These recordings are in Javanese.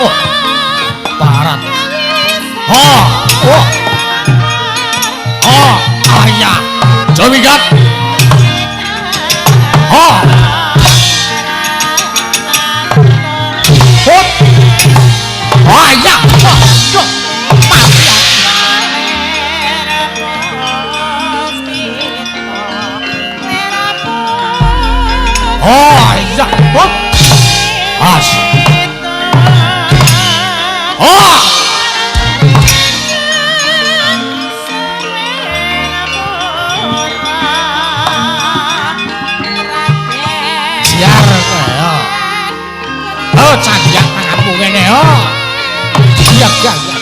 Oh, barat. Oh, oh. Oh, ayah. Jomigat. Oh. Hop. Ayah. Oh, mati. Oh, iya. Hop. As. Oh. Siar kowe ya. Oh, candyak tanganmu kene yo. Iya, iya, iya.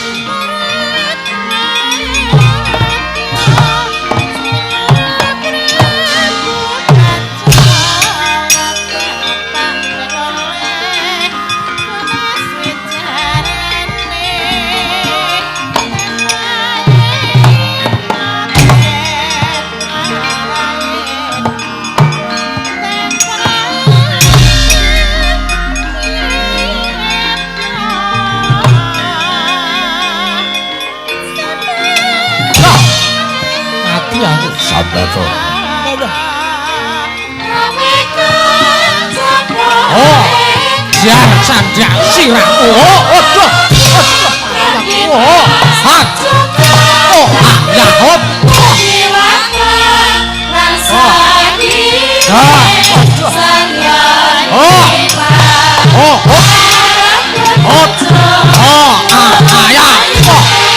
Mati aku. Sabeto. Oh, siar candyak sirahku. Oh, aduh. Aduh. Oh, ha. Oh, ah, ya, hop. Oh. Ah, aduh. Oh. Oh, oh. Oh. Oh, ah, ah, ya.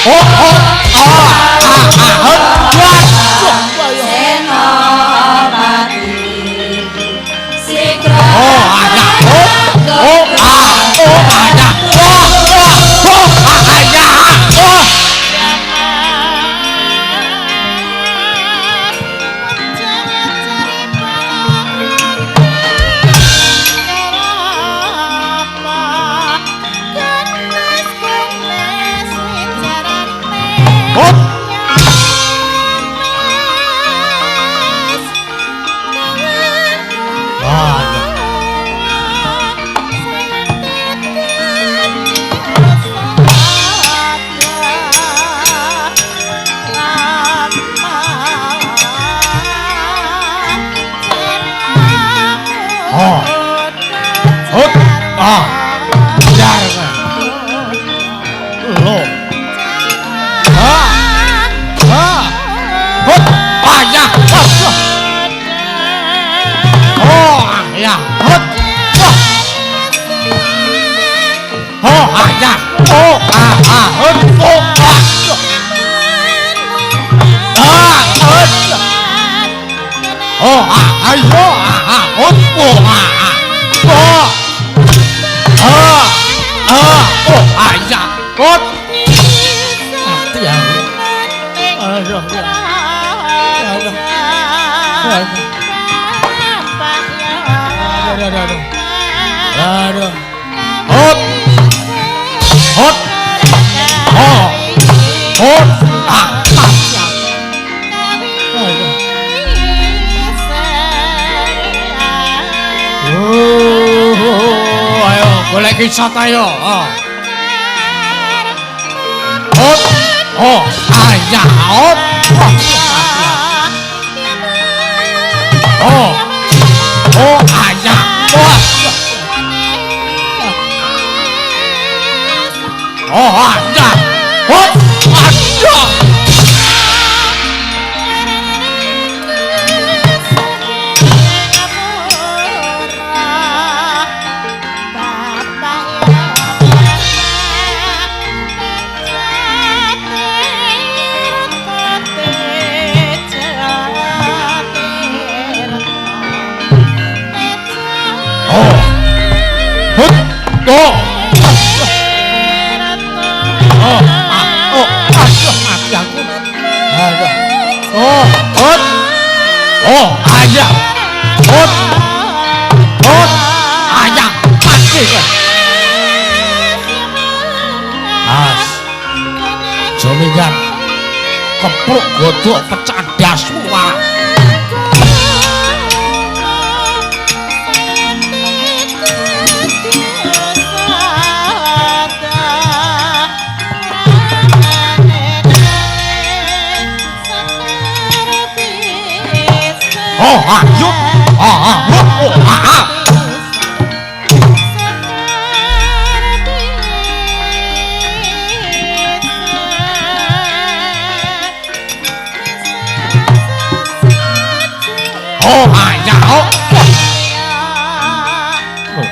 Oh, oh, oh. Oh, ah, ah, hop. Oh, ah, ya. Oh, oh, ah, oh, ah, ya. Oh, oh, oh, ah, ya. Oh. Hop. Ah, ya. Oh. Hop. Ah. Siar kowe. Lo. Ah. Ah. Hop. Ah, ya. Aduh. Oh, ah, ya. Hop. Oh. Oh, ah, ya. Oh, ah, ah. Hop. Oh, ah. Ah, hop. Oh, ah, ayo, ah, ah. Hop. Oh, ah, ah. Oh. Ah. Ah. Oh, ah, ya. Hop. Mati aku. Aduh, ya. Aduh. Aduh. Aduh, aduh, aduh. Aduh. Hop. Hop. Oh. Hop. Ah, mati aku. Aduh. Oh, ayo, golek kisat ayo. Oh. Hop. Oh, ayah, hop. Oh, oh. Oh, ayah. Oh. Oh, ayah. Hop. Ayah. Oh. Hop. Oh. Oh, ah, oh, aduh, mati aku. Aduh. Oh, hop. Oh, ayah. Hop. Hop. Ayah. Mati. Kepruk godhok pecah dasmu malah. Oh, ayo. Ah, ah, oh, ah, ah. Oh, ya, oh. Oh.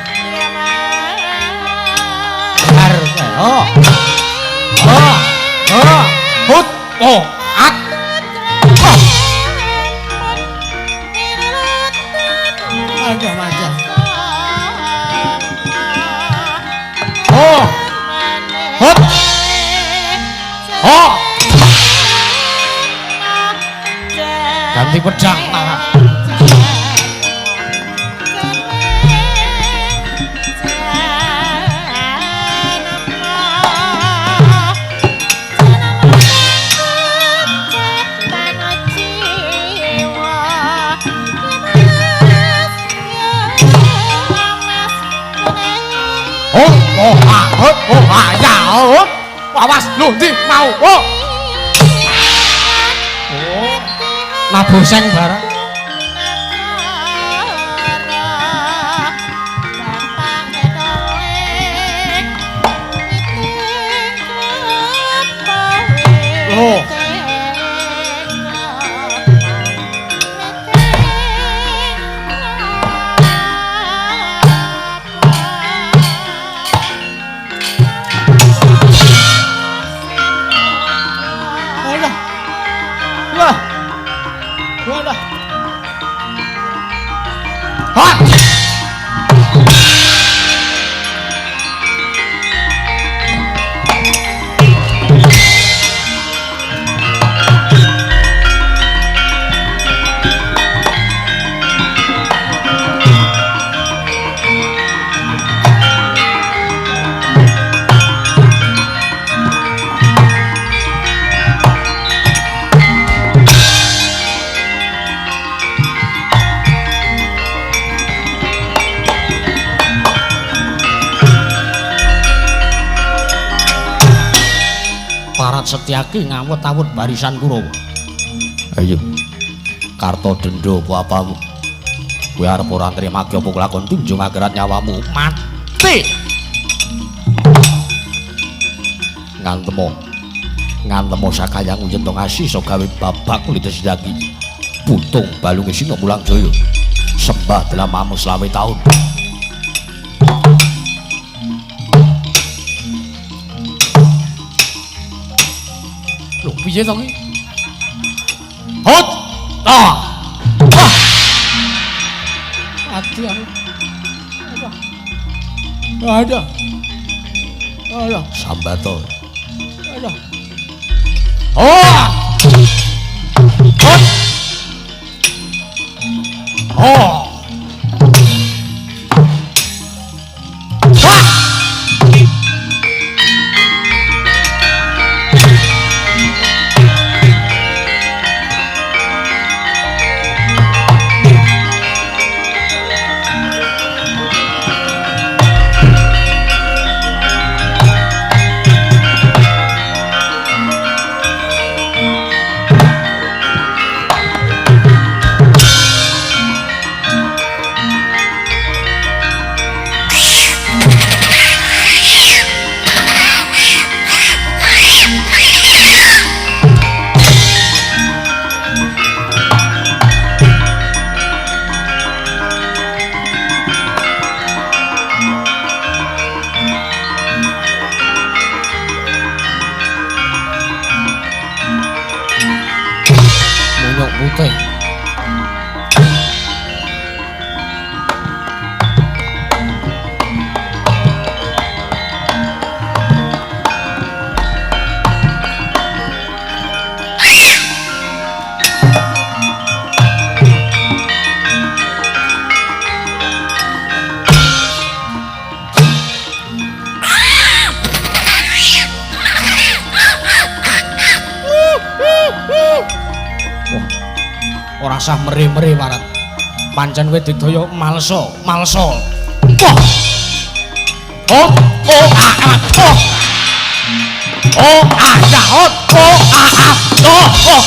Oh. Oh. Hut. Oh. At. Oh. Aduh, aduh. Oh. Hut. Oh. Ganti pedang malah. Oh, oh, ah, oh, oh, ah, ya, oh. Awas, lho, ndi mau. Oh. Oh. Nabuh seng barang. Loh. Setyaki ngawut-awut barisan Kurawa. Ayo. Karto dendo apa apamu? Kowe arep ora nrimake apa kelakon tunjung akhirat nyawamu mati. Ngantemo. Ngantemo sakayang yen to ngasih iso gawe babak kulit Setyaki. Putung balunge Singa Mulang Jaya. Sembah delamamu 25 taun. Lho piye to ki? Hut. Ah. Ah. Ati aku. Aduh. Aduh. Aduh. Sambato. Aduh. Oh. Hut. Oh. Rasah mere-mere warat. Pancen kowe digdaya malsa, malsa. Wah. Oh, oh, ah, ah, oh. Oh, ah, ya, oh, oh, ah, ah, oh, oh.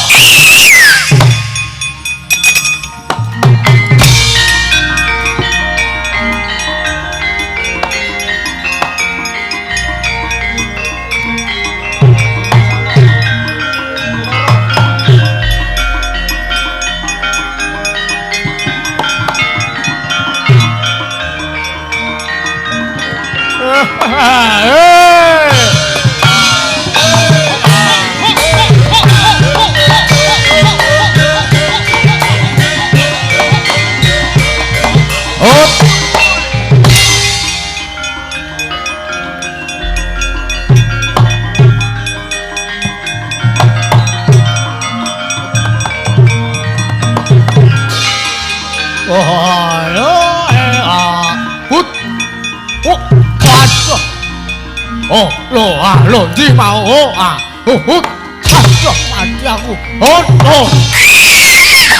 Oh, lo, ah, lo, ndi mau, oh, ah, oh, oh, aduh, mati aku, oh, oh,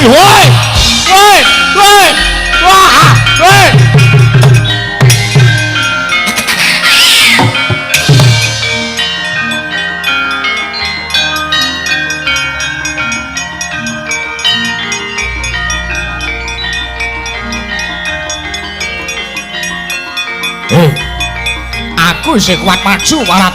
woi, woi, woi, wah, woi. Aku isih kuat maju warat.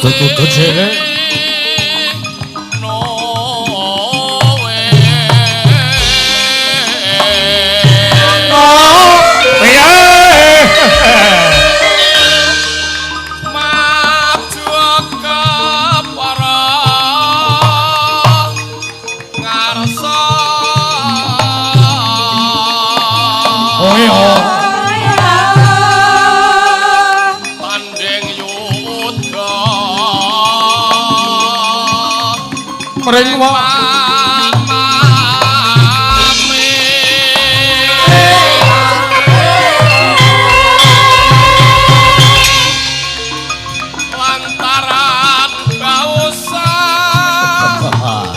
Udut-udut sih. Mring lantaran bausa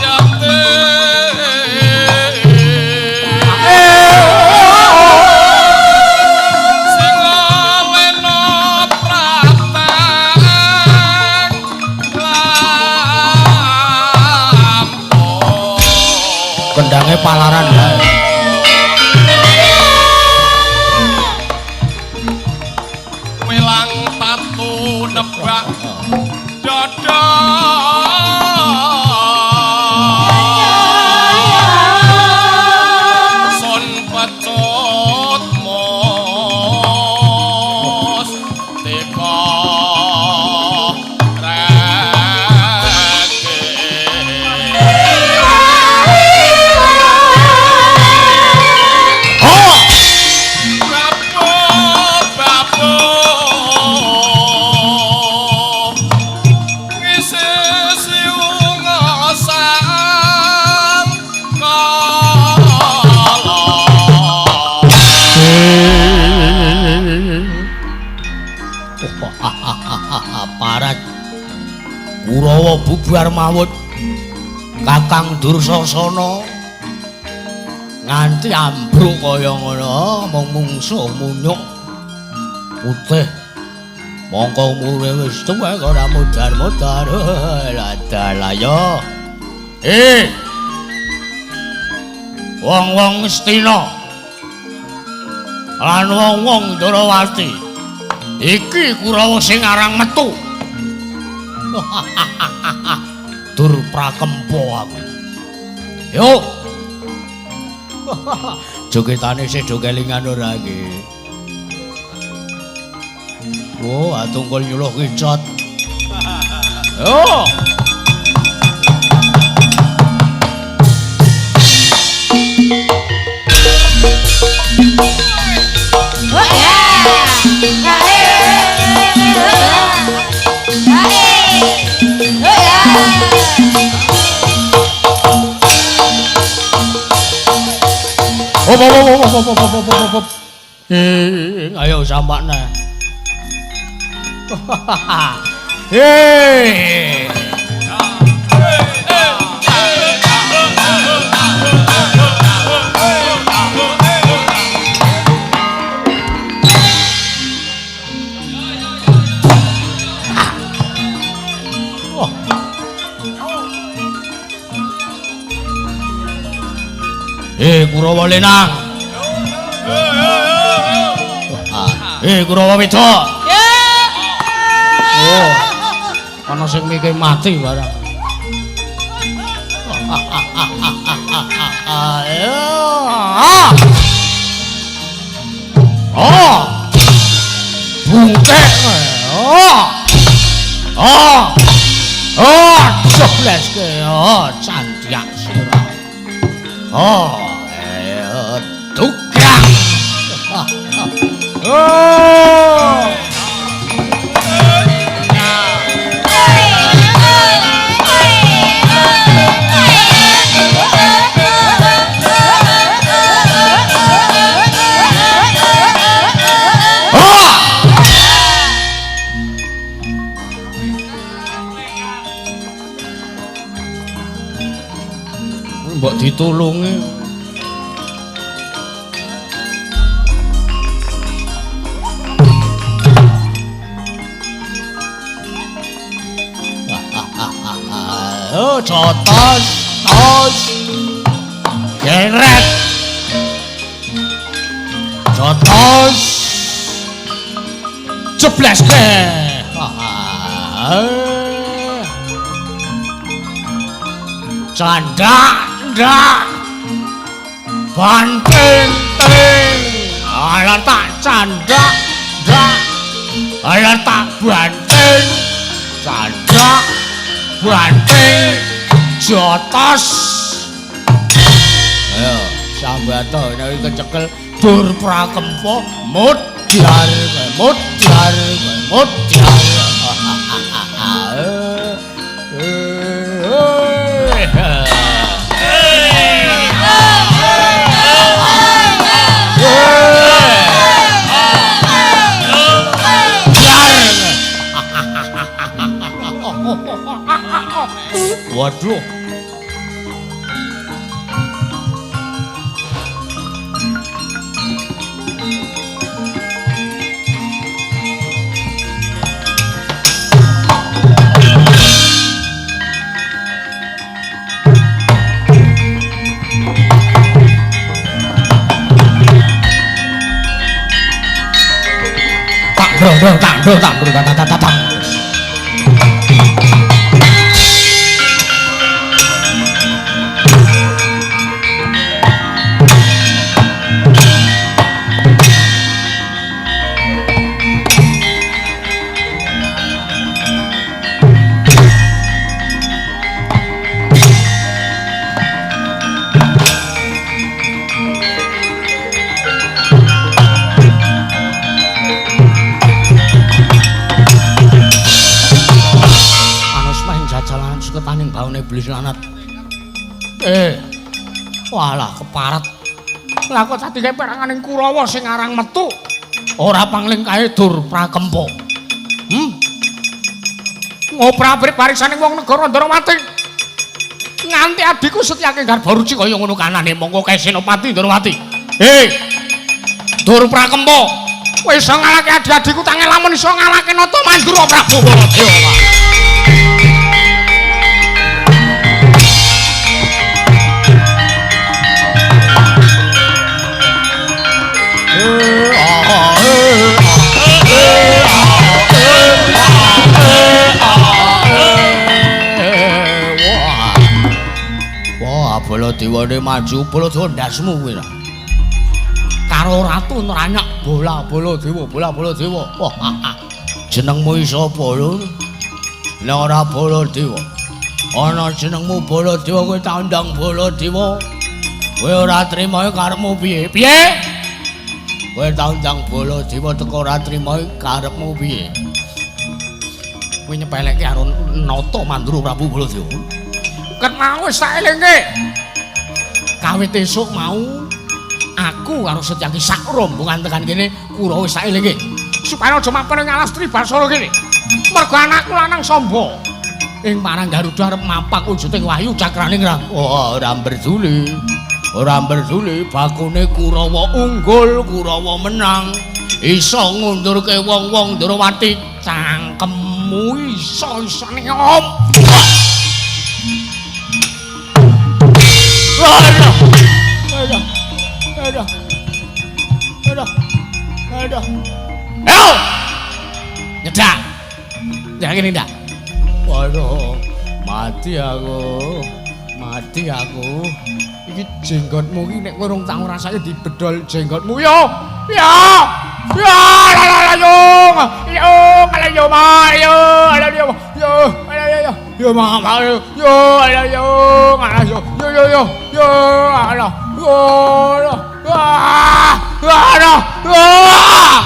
yate sing lena pratang lampung kendange palaran bae. Welang tatu nebak dada son pecut mus teka reke. Oh! Bapo bapo ngisi siungasan kala. Parat Kurawa bubar mawut Kakang Dursasana nganti ambruk kaya ngono mung mungsuh munyuk putih mongko umure wis tuwek ora mudar-mudar. Ladalah ya. Wong-wong Astina lan wong-wong Ndrawati iki Kurawa sing aran metu. Dur prakempo aku. Yo. Jogetane sih do kelingan ora iki. Oh, atungkul nyuluh kicot. Yo. Op op op op op op op op. Ayo sampakne. Hei. Kurawa Lenang. Kurawa wedok. Oh. Ana sing mikir mati barang. Oh. Bungkek. Oh. Oh. Oh, jebleske. Oh, candyak sira. Oh. Tukang. Oh. Mbok ditulungi. Oh, cotos, tos, geret, cotos, jebleske. Candak, ndak, banting, ting, ala tak candak, ndak, ala tak banting, candak. Banting jotos. Ayo sambato nek kecekel dur prakempo mudhar mudhar mudhar. Waduh. Dong tang dong tang dong tang tang tang. Ketaning baune iblis lanat. Walah keparat. Lah kok dadi peranganing Kurawa sing aran metu ora pangling kae Dur Prakempa. Ngobrak-abrik barisaning wong negara Ndrawati. Nganti adhiku Setyaki Garbaruci kaya ngono kanane mongko kae Senopati Ndrawati. Dur Prakempa, kowe iso ngalahke adi-adiku tangel lamun iso ngalahke Nata Mandura Prabu Baladewa. Wah, Baladewane maju, Baladewa ndasmu kuwi lah. Karo ratu nranyak bola Baladewa, bola Baladewa. Wah, jenengmu sapa lho? Nek ora Baladewa. Ana jenengmu Baladewa kowe tak undang Baladewa. Kowe ora trima karepmu piye? Piye? Kowe tak undang Baladewa teko ora trima karepmu piye? Kowe nyepelekke karo Nata Mandura Prabu Baladewa. Ket mau wis tak elingke. Kawit esuk mau aku karo Setyaki sak rombongan tekan kene Kurawa wis tak elingke. Supaya aja mapan ing alas Tribasara kene. Mergo anakku lanang Samba. Ing marang Garuda arep mapak wujuding wahyu cakraning ra. Oh, ora mberduli. Ora mberduli bakune Kurawa unggul, Kurawa menang. Iso ngundurke wong-wong Ndrawati. Cangkemmu iso-isone om. Aduh. Aduh. Aduh. Aduh. Aduh. Ayo. Nyedak. Nyedak ngene ndak? Waduh, mati aku. Mati aku. Iki jenggotmu iki nek kowe rong tau rasake dibedol jenggotmu yo. Ya. Ya, la la la yo. Yo, ala yo ma, yo, ala yo. Yo, ala yo. Yo ma ma yo, ala yo, ala yo. Yo yo yo. Yo, ala. Yo. Ah, ala. Ah.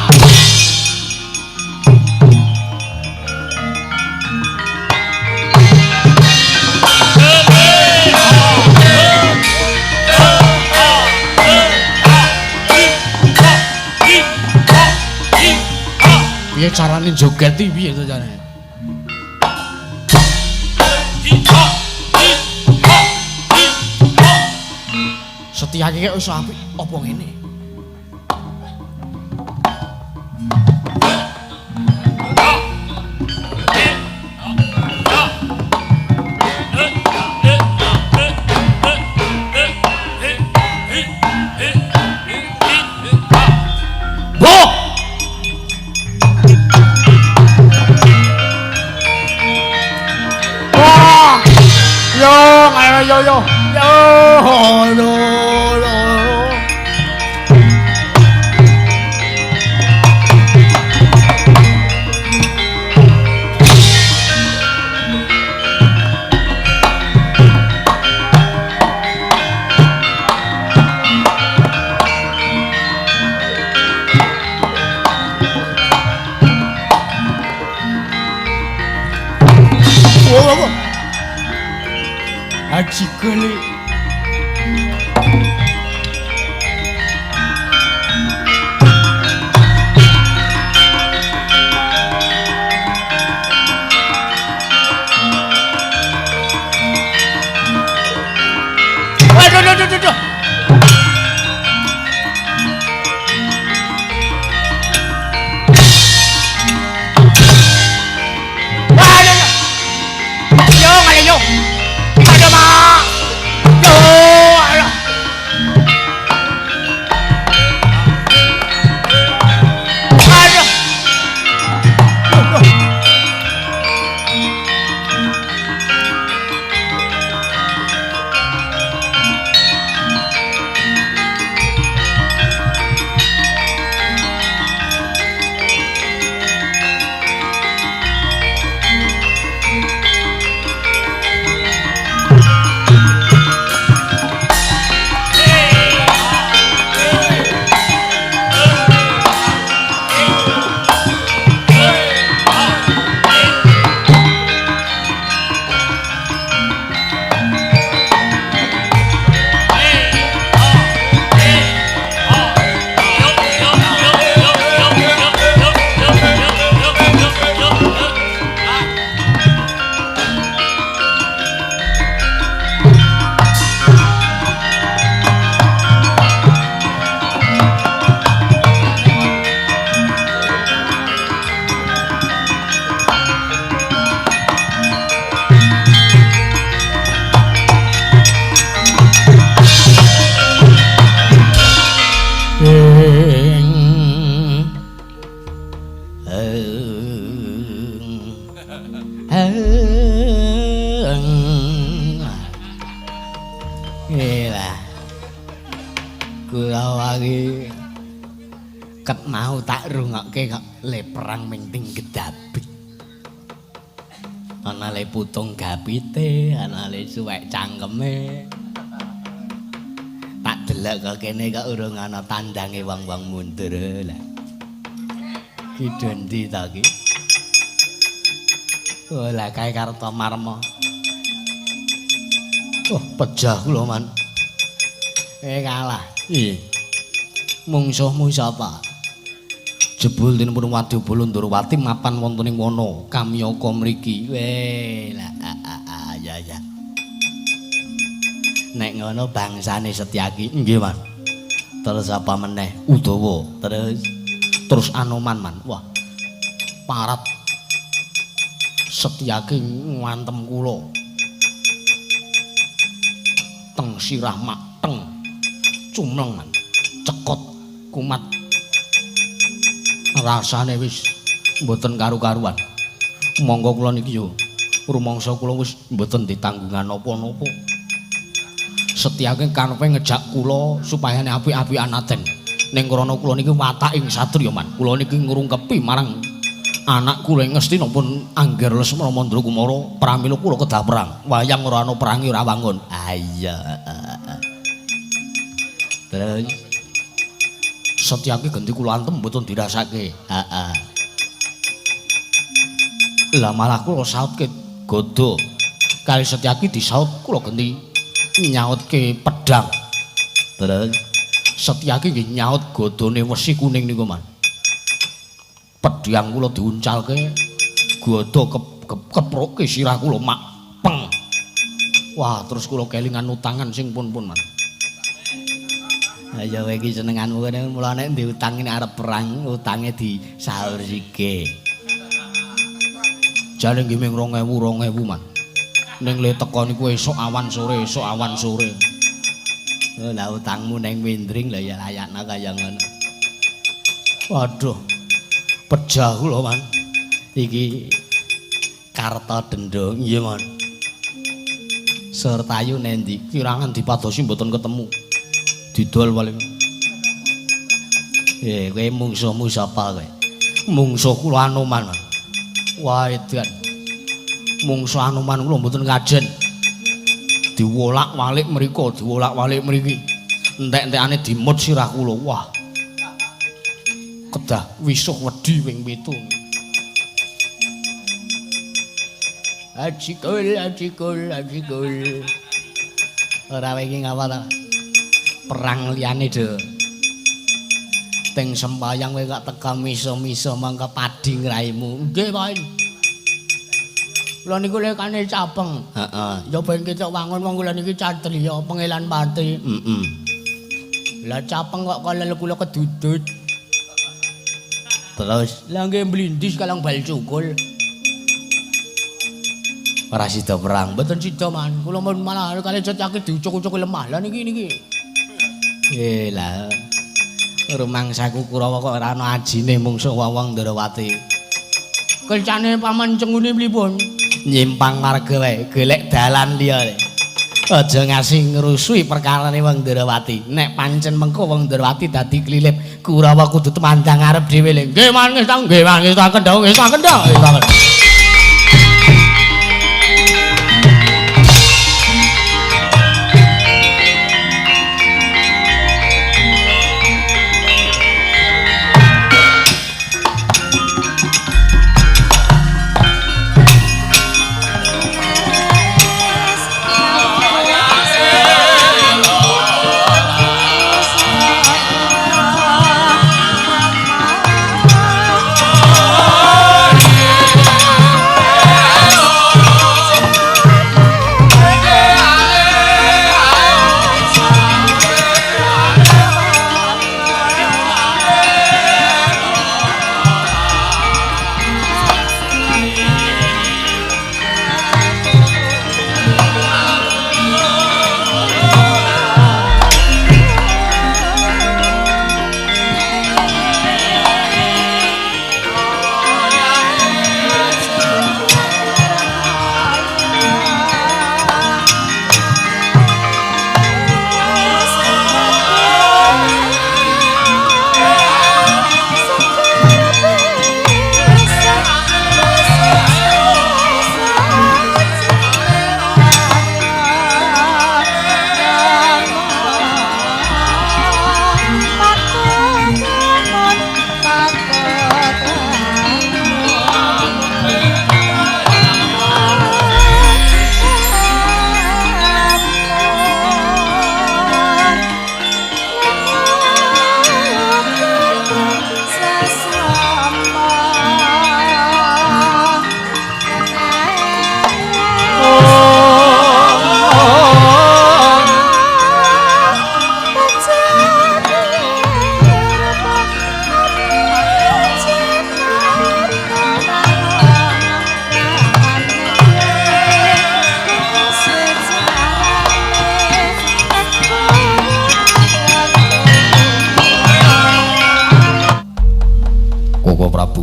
Piye carane joget iki piye to carane? Setyaki kek iso apik apa ngene? Yo yo yo yo yo. Haji Geli. iki? Ket mau tak rungokke kok le perang ming ting gedabek. Ana le putung gapite, ana le suwek cangkeme. Tak delok kok kene kok urung ana tandange wong-wong mundur lah. Ki do endi ta ki? Oh lah kae Kartomarma. Oh, pejah kula, Man. Kalah. Iya. Mungsuhmu sapa? Jebul tinepun Wadyabala Ndorowati mapan wonten ing wana Kamyaka mriki. Weh, lah ya ya. Nek ngono bangsane Setyaki. Nggih, Man. Terus apa meneh? Udawa. Terus terus Anoman, Man. Wah. Parat. Setyaki ngantem kula. Teng sirah mateng. Cumleng, Man. Cekot kumat. Rasane wis mboten karu-karuan. Monggo kula niki yo rumangsa kula wis mboten ditanggungan napa-napa. Setyake karepe ngejak kula supaya apik-apikan aden. Ning krana kula niki wataking satriya, Man. Kula niki ngrungkepi marang anak kula ing Ngastina pun Angger Lesmana Mandra Kumara pramila kula kedah perang. Wayang ora ana perangi ora wangun. Ah iya. Terus Setyake genti kula antem mboten dirasake. Heeh. Lah malah kula sautke gada. Kali Setyaki disaut kula genti nyautke pedang. Terus Setyaki nggih nyaut gadane wesi kuning niku, Man. Pedhang kula diuncalke, gada keproke sirah kula mak peng. Wah, terus kula kelingan utangan sing pun-pun, Man. Ya kowe iki senenganmu kene mula nek diutang nek arep perang utange disaur sike. Jane nggih ming 2000 2000, Man. Ning le teko niku esuk awan sore, esuk awan sore. Oh, lah utangmu ning Windring lah ya layakna kaya ngono. Waduh. Pejah kula, Man. Iki Karta Denda. Nggih, Man. Surtayu nendi? Kirangan dipadosi mboten ketemu. Didol paling. Kowe mungsuhmu sapa kowe? Mungsuh kula Anoman. Wah, edan. Mungsuh Anoman kula mboten kajen. Diwolak-walik mriko, diwolak-walik mriki. Entek-entekane dimut sirah kula. Wah. Kedah wisuh wedi ping 7. Ajikul, ajikul, ajikul. Ora wingi ngapa ta? Perang liyane do. Teng sembayang kowe kok teka miso-miso mangka padi ngraimu. Nggih, Pak. Kula niku lekane capeng. Heeh. Ya ben ketok wangun wong kula niki catriya pengelan pati. Heeh. Lah capeng kok kalel kula kedudut. Terus lah nggih mlindis kalang bal cukul. Ora sida perang. Mboten sida, Man. Kula malah kali Setyaki diucuk-ucuk lemah. Lah niki niki. Lah rumangsaku Kurawa kok ora ana ajine mungsuh wong-wong Ndorowati. Kelcane paman cengune pripun? Nyimpang marga wae, golek dalan liya. Aja ngasih ngrusui perkarane wong Ndorowati. Nek pancen mengko wong Ndorowati dadi klilip, Kurawa kudu tumandang arep dhewe le. Nggih, Man, nggih, nggih, Man, nggih, tak kendho, nggih, tak kendho, nggih, tak kendho. Oh,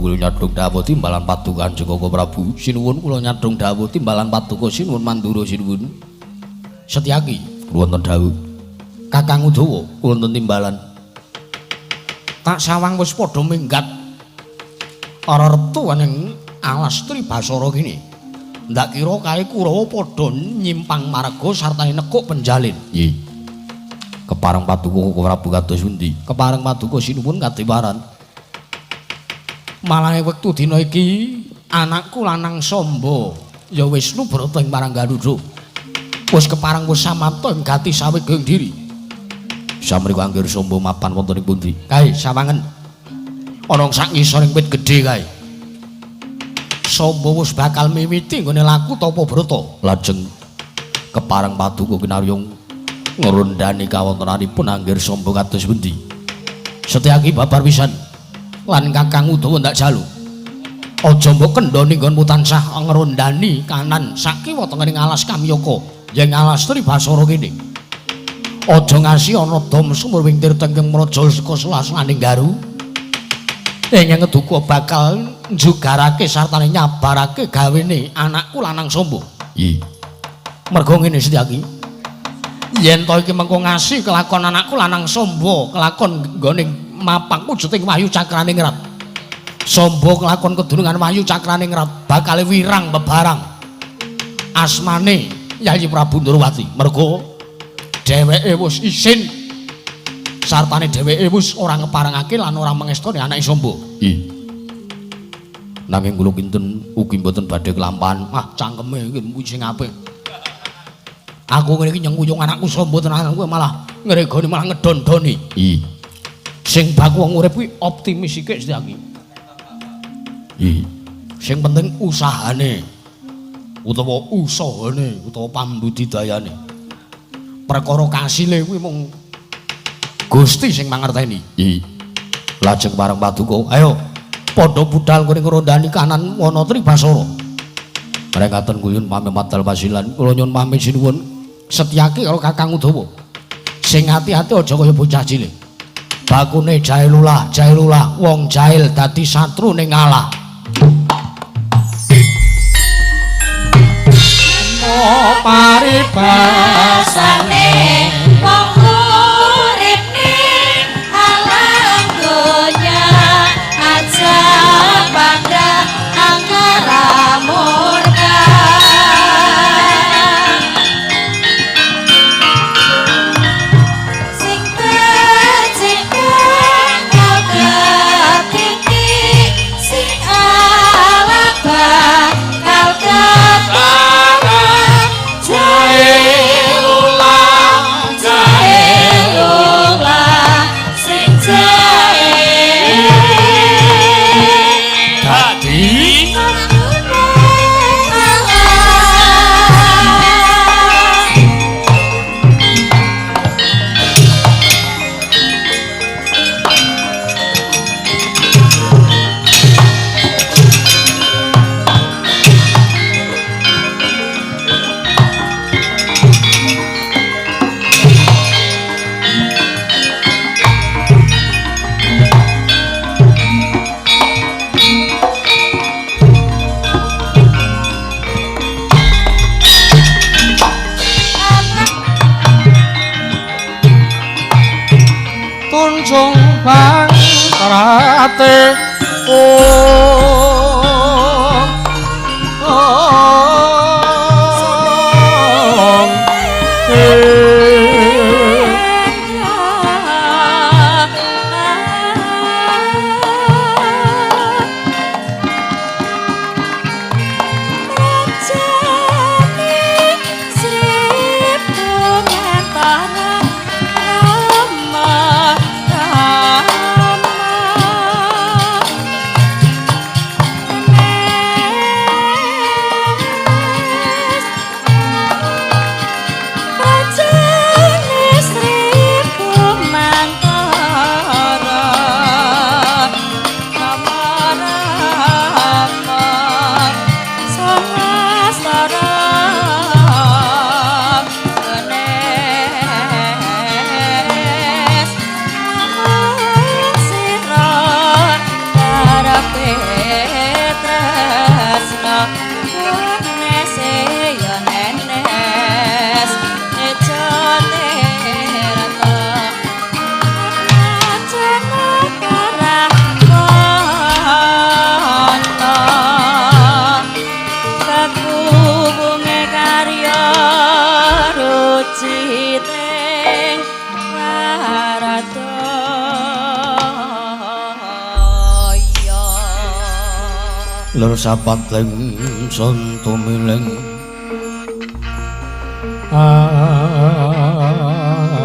kula nyadhong dawuh timbalan paduka Kanjeng Koko Prabu. Sinuwun kula nyadhong dawuh timbalan paduka sinuwun mandura sinuwun. Setyaki wonten dawuh. Kakang Udawa wonten timbalan. Tak sawang wis padha minggat. Para rektu ning alas Tribasara kene. Ndak kira kae Kurawa padha nyimpang marga sartane nekuk penjalin. Nggih. Kepareng paduka Koko Prabu kados pundi? Kepareng paduka sinuwun kadewaran. Malah wektu dina iki anakku lanang Samba ya Wisnu brata ing marang Garuda. Wis kepareng wis samapta ing gati saweging diri. Samriku anggir Samba mapan wonten ing pundi? Kae sawangen. Ana sak ngisoring wit gedhe kae. Samba wis bakal miwiti nggone laku tapa brata. Lajeng kepareng paduka kinarya ngrondani kawontenanipun anggir Samba kados pundi? Setyaki babar pisan. Lan Kakang Udawa ndak jalu. Aja mbok kendhoni nggonmu tansah ngrondani kanan sakiwa tengening alas Kamyaka, yen alas Tribasara kene. Aja ngasi ana dom sumur wing tirta ingkang mraja saka sela-selaning garu. Ing ngeduka bakal njugarake sartane nyabarake gawene anakku lanang Samba. Nggih. Merga ngene Setyaki. Yen to iki mengko ngasi kelakon anakku lanang Samba, kelakon nggone mapang wujuding Wahyu Cakraningrat. Samba kelakon kedunungan Wahyu Cakraningrat bakal wirang bebarang asmane Yayi Prabu Ndorowati. Merga dheweke wis isin sartane dheweke wis ora ngeparengake lan ora mengestoni anake Samba. Nggih. Nanging kula kinten ugi mboten badhe kelampahan. Ah, cangkeme iki sing apik. Aku ngene iki nyengkuyung anakku Samba tenan kowe malah ngregoni malah ngedondoni. Nggih. Sing baku wong urip kuwi optimis iki Setyaki. Nggih. Sing penting usahane utawa usahane utawa pambudidayane. Perkara kasile kuwi mung Gusti sing mangerteni. Nggih. Lajeng bareng paduka, ayo padha budal nggone ngrondani kanan wana Tribasara. Mrekaten kula pamit madal pasilan, kula nyuwun pamit sinuwun Setyaki karo Kakang Udawa. Sing ati-ati aja kaya bocah cilik. Bakune jailulah, jailulah, wong jail dadi satru ning Allah. Paribasane wong urip ning alam donya aja pangga angkara murka. Sing becik bakal ketiti, sing ala bakal ketara. Jailulah, jailulah, sing jae dadi Tunjung bangkrate ong ong Rama Rama. Gilir sapating sun tumiling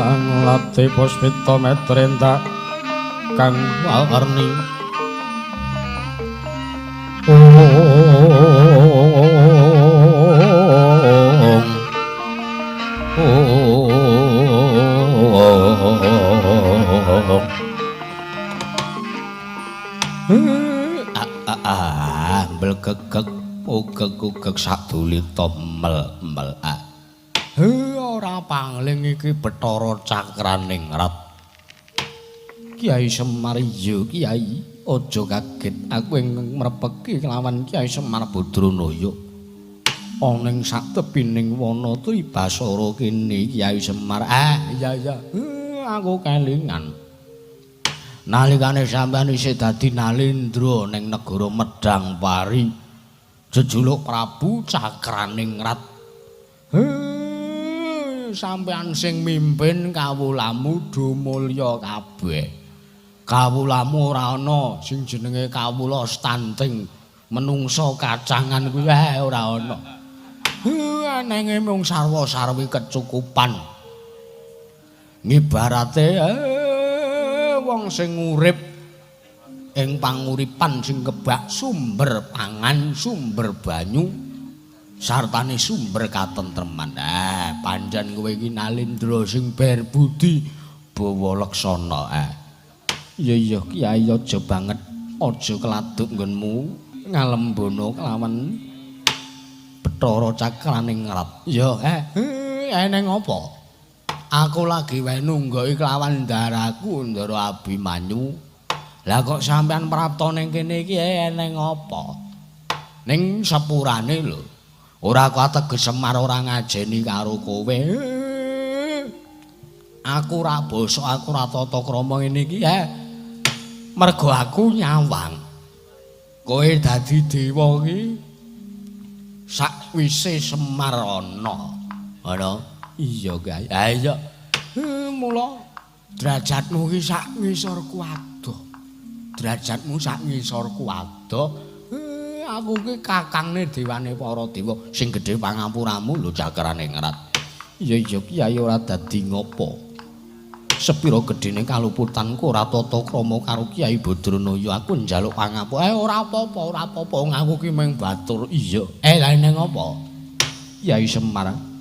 Anglati puspita metrentak kang warni Belgegeg ugeg-ugeg sadulita mel-mel. Ora pangling iki Bathara Cakraningrat. Kyai Semar iya Kyai, aja kaget aku ing mrepeki kelawan Kyai Semar Badranaya. Ana ing satepining wana Tribasara kene Kyai Semar. Iya iya, aku kelingan. Nalikane sampeyan isih dadi Nalendra ning negara Medang Pari, jejuluk Prabu Cakraningrat. Sampeyan sing mimpin kawulamu do mulya kabeh. Kawulamu ora ana sing jenenge kawula stunting, menungsa kacangan kuwi ora ana. Anenge mung sarwa-sarwi kecukupan. Ngibarate wong sing urip ing panguripan sing kebak sumber pangan, sumber banyu, sartane sumber katentreman. Pancen kowe iki Nalendra sing berbudi bawa laksana. Iya iya Kyai, aja banget, aja keladuk nggonmu ngalembono kelawan Bathara Cakraningrat. Ya, eneng apa? Aku lagi wae nunggoki kelawan ndaraku Ndara Abimanyu. Lah kok sampean prapta ning kene iki eneng apa? Ning sepurane lho. Ora kateges Semar ora ngajeni karo kowe. Aku ora basa, aku ora tata krama ngene iki. Mergo aku nyawang. Kowe dadi dewa iki sakwise Semar ana. Ana? Iya, Kyai. Ha iya. Mula derajatmu iki sak ngisorku adoh. Derajatmu sak ngisorku adoh. Aku iki kakangne dewane para dewa sing gedhe pangapuramu lho Cakraningrat. Iya iya Kyai, ora dadi ngopo. Sepira gedhene kaluputanku ora tata krama karo Kyai Badranaya, aku njaluk pangapura. Ora apa-apa, ora apa-apa, aku ki mung batur. Iya. Lah ning apa? Kyai Semar.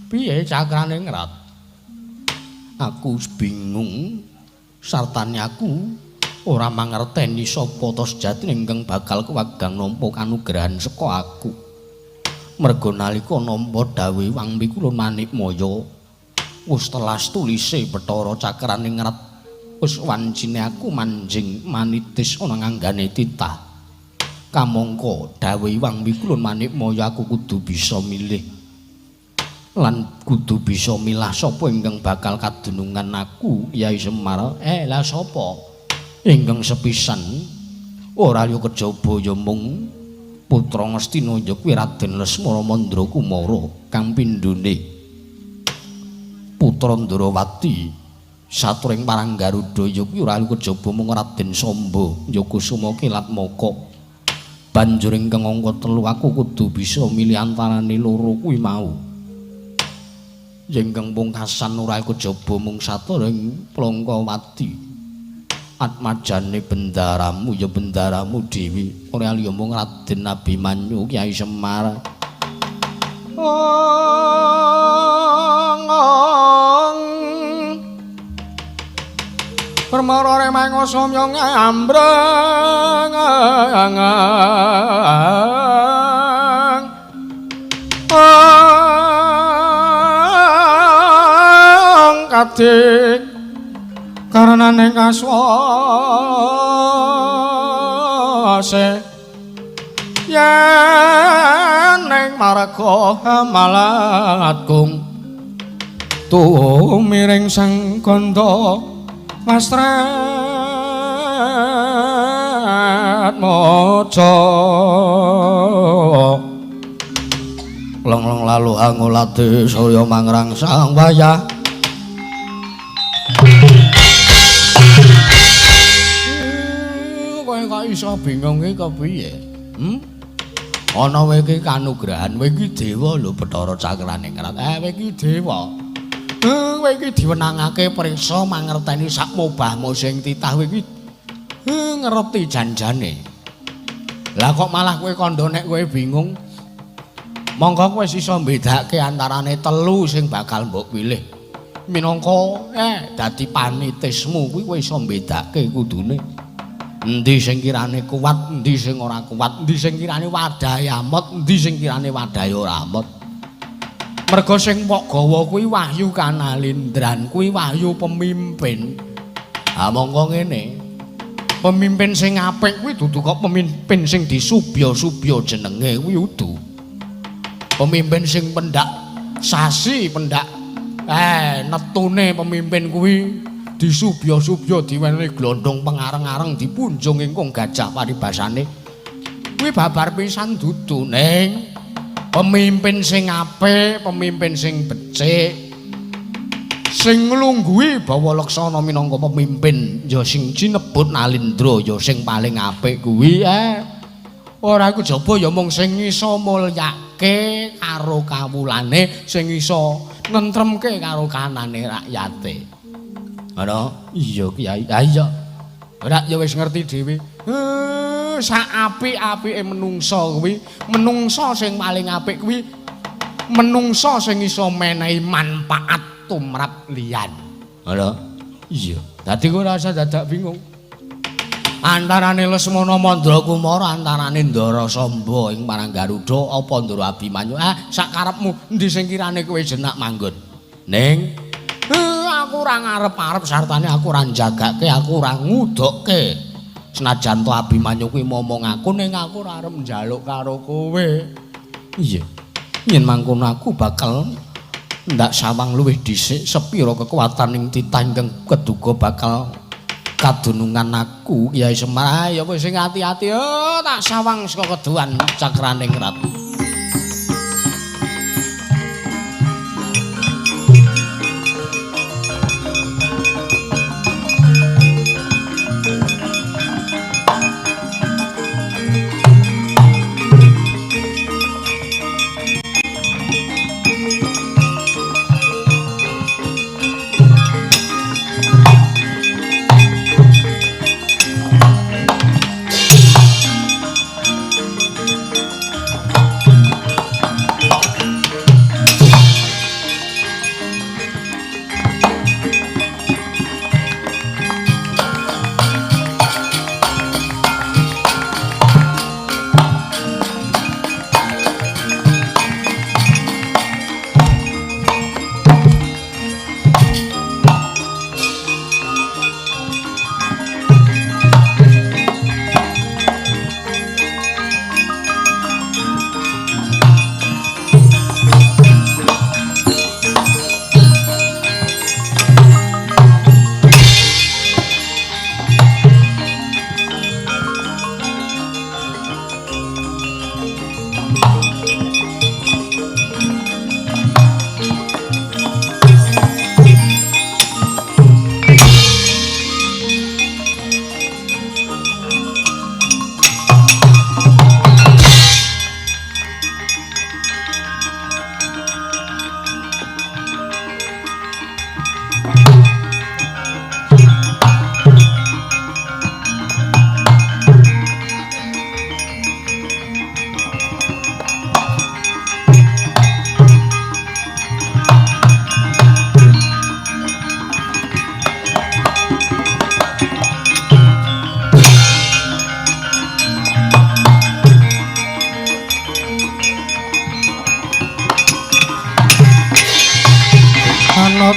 Piye Cakraningrat? Aku bingung sartane aku ora mangerteni sapa ta sejatine ingkang bakal kewagang nampa kanugrahan saka aku. Merga nalika nampa dawuh Wang Mikulun Manikmaya wis telas tulise Bathara Cakraningrat, wis wancine aku manjing manitis ana nganggane titah. Kamangka dawuh Wang Mikulun Manikmaya aku kudu bisa milih lan kudu bisa milah sapa ingkang bakal kadunungan aku Kyai Semar. Lah sapa? Ingkang sepisan ora liya kejaba ya mung putra Ngastina ya kuwi Raden Lesmana Mandrakumara kang pindhone putra Ndrawati saturing parang Garuda ya kuwi ora liya kejaba mung Raden Samba ya Kusuma Kilatmaka. Banjur ingkang angka 3 aku kudu bisa milih antarane loro kuwi mau. Ingkang pungkasan ora kejaba mung saturing Plangkawati atmajane bendaramu ya bendaramu dhewe ora liya mung Raden Abimanyu Kyai Semar. Permara remang samya ngambreng kadik karenane kaswase yen ning marga malatgung tumiring sang gandha mastrat maca long-long lalu angulate surya mangrangsang wayah. Kowe kok kok iso bingung iki kepiye? Ana kowe iki kanugrahan, kowe iki dewa lho Bathara Cakraningrat. Kowe iki dewa. Kowe iki diwenangake priksa mangerteni sak mobahmu sing titah kowe iki ngerti janjane. Lah kok malah kowe kandha nek kowe bingung? Monggo kowe iso mbedake antarane telu sing bakal mbok pilih. Minangka dadi panitismu kuwi kowe iso mbedake kudune. Endi sing kirane kuat, endi sing ora kuat, endi sing kirane wadahe amot, endi sing kirane wadahe ora amot. Merga sing mbok gawa kuwi wahyu kanalindran, kuwi wahyu pemimpin. Ha monggo ngene. Pemimpin sing apik kuwi dudu kok pemimpin sing disubya-subya jenenge kuwi udu. Pemimpin sing pendak sasi, pendak netune pemimpin kuwi disubya-subya diwenehi glondong pengareng-areng dipunjung ingkung gajah paribasane. Kuwi babar pisan dudu ning pemimpin sing apik, pemimpin sing becik, sing nglungguhi bawa laksana minangka pemimpin ya sing cinebut nalindra ya sing paling apik kuwi ora iku jaba ya mung sing iso mulyake karo kawulane, sing iso nentremke karo kanane rakyate. Ngono? Iya Kyai. Ha iya. Ora ya wis ngerti dhewe. Sak apik-apike menungsa kuwi, menungsa sing paling apik kuwi menungsa sing iso menehi manfaat tumrap liyan. Ngono? Iya. Dadi kowe ora usah dadak bingung. Antarane Lesmana Mandra Kumara, antarane Ndara Samba ing marang Garuda apa Ndara Abimanyu. Sak karepmu endi sing kirane kowe jenak manggon? Ning aku ora ngarep-arep sartane aku ora njagake, aku ora ngudokke. Senajan to Abimanyu kuwi momong aku ning aku ora arep njaluk karo kowe. Iya. Yen mangkono aku bakal ndak sawang luwih dhisik sepira kekuatan ing titah ingkang keduga bakal kadunungan aku Kyai Semar. Ya wis sing ati-ati tak sawang saka keduan Cakraningrat.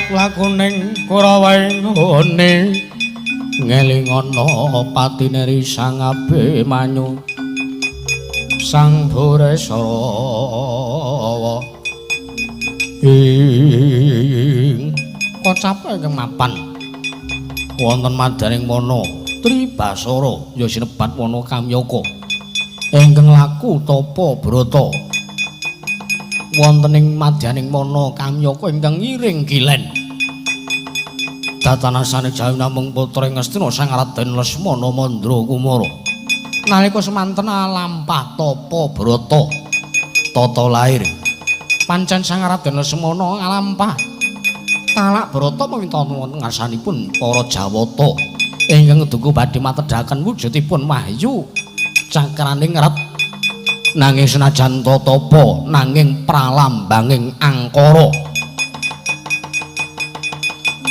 Lakuning Kurawa nggone ngelingana patine Sang Abimanyu Sang Burisrawa ing kocap ingkang mapan wonten madaning wana Tribasara ya sinebat wana Kamyaka ingkang laku tapa brata wonten ing madyaning wana Kamyaka ingkang ngiring kilen. Datanasane jawi namung putra ing Ngastina Sang Raden Lesmana Mandra Kumara. Nalika semanten alampah tapa brata tata lair. Pancen Sang Raden Lesmana alampah talak brata mawinten wonten ngarsanipun para Jawata ingkang duka badhe matedhaken wujudipun wahyu cakraning rat. Nanging senajan tapa nanging pralambanging angkara,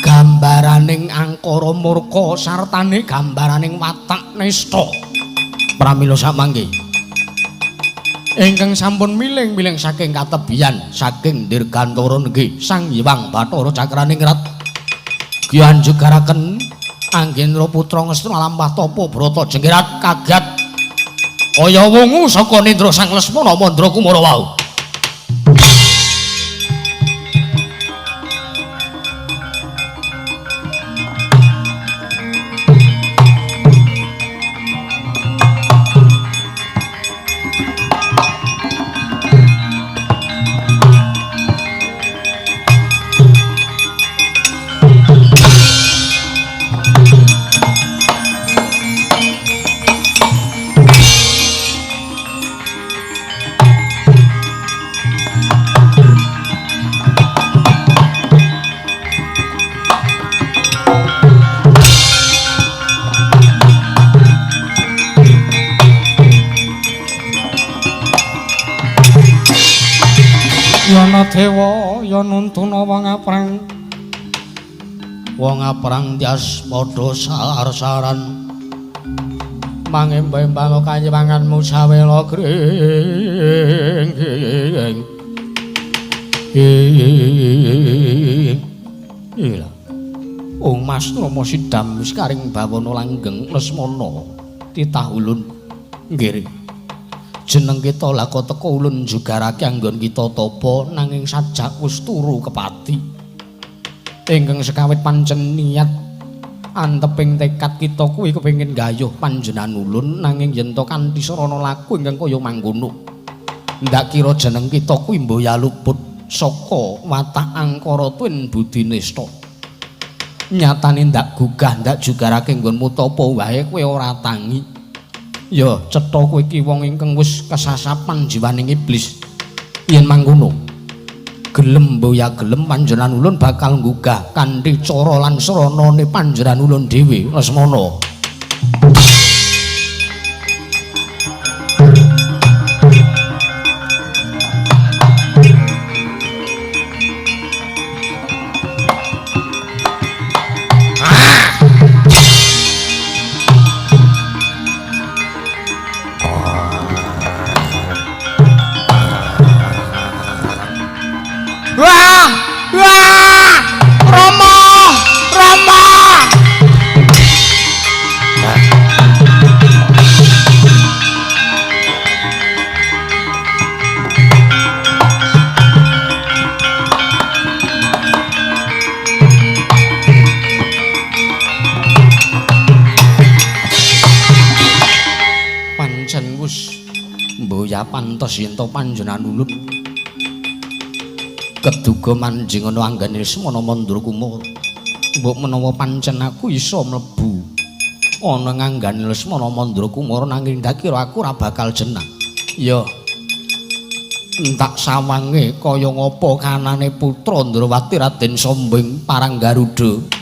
gambaraning angkara murka sartane gambaraning watak nista. Pramila samangke ingkang sampun miling-miling saking katebian saking dirgantara nggih Sang Hyang Bathara Cakraningrat gianjugaraken Anggendra putra ngestra lampah tapa brata jengkirat kagat kaya wungu saka nindra Sang Lesmana Mandra Kumara wau. Yana dewa ya nuntuna wong aprang. Wong aprang tias padha sar-saran mangemba-embano kanyewanganmu sawela gring. Ila. Ung Mas Rama sidam sekaring bawana langgeng Lesmana titah ulun nggih. Jeneng kita laka teka ulun jugarake anggon kita tapa nanging sajak wis turu kepati. Ingkang sekawit pancen niat anteping tekad kita kuwi kepengin gayuh panjenengan ulun nanging yen to kanthi sarana laku ingkang kaya mangkono. Ndak kira jeneng kita kuwi mboya luput saka watak angkara tuwin budi nista. Nyatane ndak gugah ndak jugarake nggonmu tapa wae kowe ora tangi. Ya cetha kowe iki wong ingkang wis kesasapan jiwaning iblis. Yen mangkono gelem mboya gelem panjenengan ulun bakal nggugah kanthi cara lan sranane panjenengan ulun dhewe Lesmana. Pantes yen to panjenengan ulun keduga manjing ana anggane Lesmana Mandra Kumara. Mbok menawa pancen aku iso mlebu ana nganggane Lesmana Mandra Kumara nanging ndak kira aku ora bakal jenak. Ya entak sawange kaya ngapa kanane putra Ndrawati Raden Sombing parang Garuda.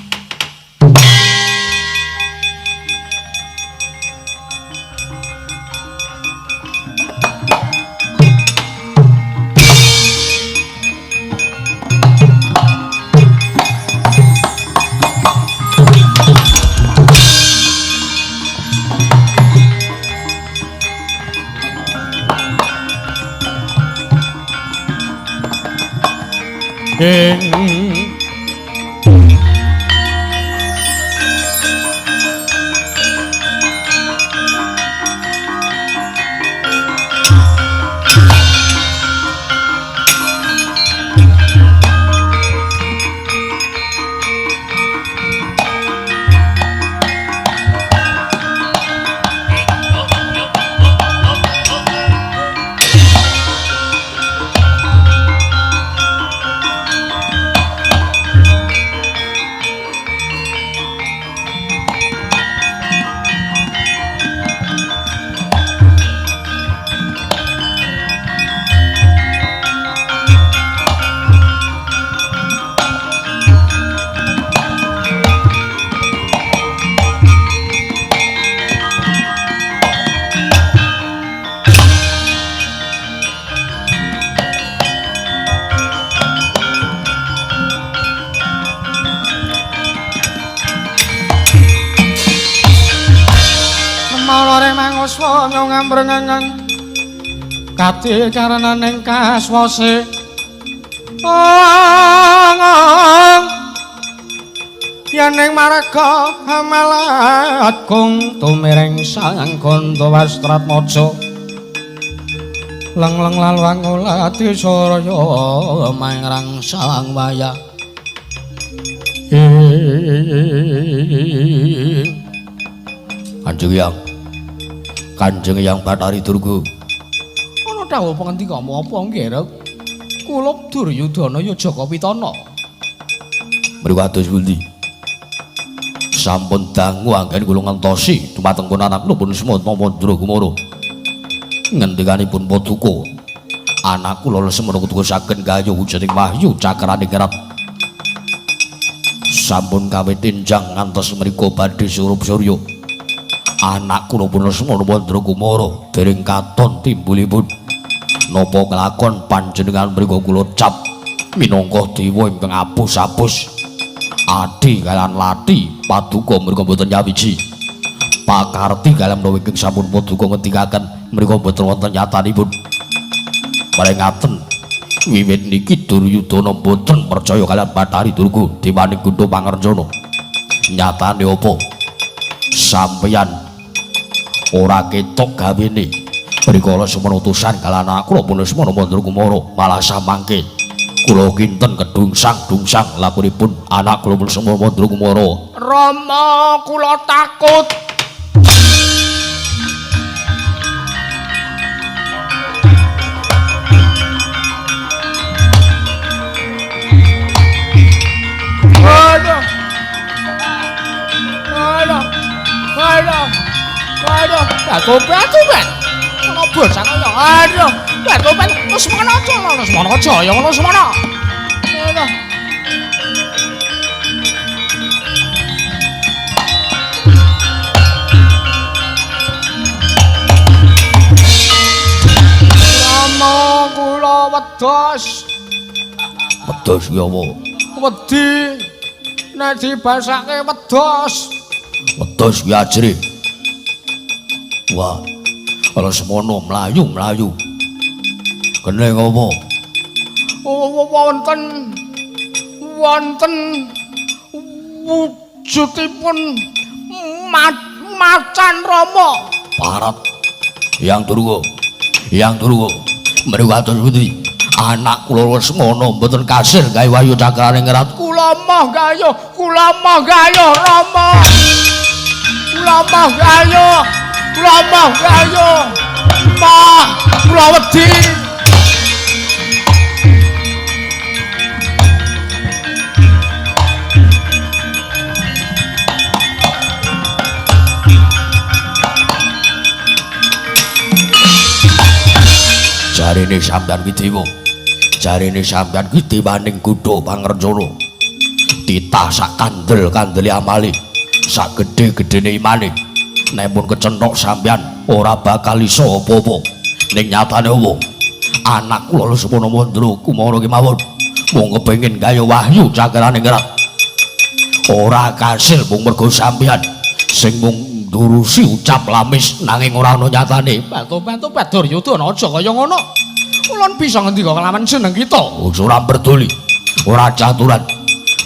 kaswanya ngamrengengen kati karenaning kaswase ong yening marga hamalat kung tumiring sang Ganda Wastratmaja leng-leng laluang ulati surya mangrang sang waya. Kanjeng Hyang, Kanjeng Hyang Bathari Durga. Ana dawuh pangandikamu apa nggih, Rek? Kula Duryudana ya Jaka Pitana. Mriku atus pundi? Sampun dangu anggen kula ngentosi dumateng anak kula pun Semana Mandra Kumara. Ngendikanipun paduka, anak kula Lesmana kudu saged gayuh wujuding wahyu cakraning kerat. Sampun kawit enjang ngantos mriku badhe surup surya. Anak kula pun Lesmana Mandra Kumara dereng katon timbulipun. Napa kelakon panjenengan mriku kula cap minangka dewa ingkang apus-apus. Adi kalian lati paduka mriku mboten nyawiji. Pakarti kalian menawi ingkang sampun paduka ngendikaken mriku mboten wonten nyatanipun. Paring ngaten wiwit niki Duryudana mboten percaya kalian Bathari Durga dewaning Gundha Pangrejana. Nyatane apa? Sampeyan ora ketok gawene. Rikala semono utusan kalian aku pun Lesmana Mandra Kumara malah samangke kula kinten kedungsang-dungsang lakunipun anak kula pun Lesmana Mandra Kumara. Rama kula takut. Aduh. Aduh. Aduh. Aduh. Batu-batu, Ben. Ana bocah kaya aduh. Batu-batu. Lesmana aja, Lesmana aja, ya Lesmana. Aduh. Rama kula wedos. Wedos ki apa? Wedi. Nek dibasake wedos. Wedos ki ajrih. Wah. Lesmana mlayu-mlayu. Kene ngopo? Wonten wonten wujudipun macan Rama. Parat. Hyang Durga. Hyang Durga. Mriku atus pundi? Anak kula Lesmana mboten kasil gawe wahyu cakrane ngerat. Kula moh gayuh, kula moh gayuh Rama. Kula moh gayuh, kula moh gayuh. Moh, kula wedi. Jarene sampeyan ki dewa. Jarene sampeyan ki dewaning Gudha Pangrejana. Titah sak kandel-kandele amale, sak gedhe-gedhene imane. Nek pun kecenthok sampeyan ora bakal iso apa-apa. Ning nyatane apa? Anak kula Lesmana Mandra Kumara kemawon mung kepengin gawe wahyu cakrane ngerat. Ora kasil mung mergo sampeyan sing mung ndurusi ucap lamis nanging ora ana nyatane. Batu-batu Duryudana aja kaya ngono. Ulun bisa ngendika kelawan jeneng kita. Ora peduli. Ora caturan.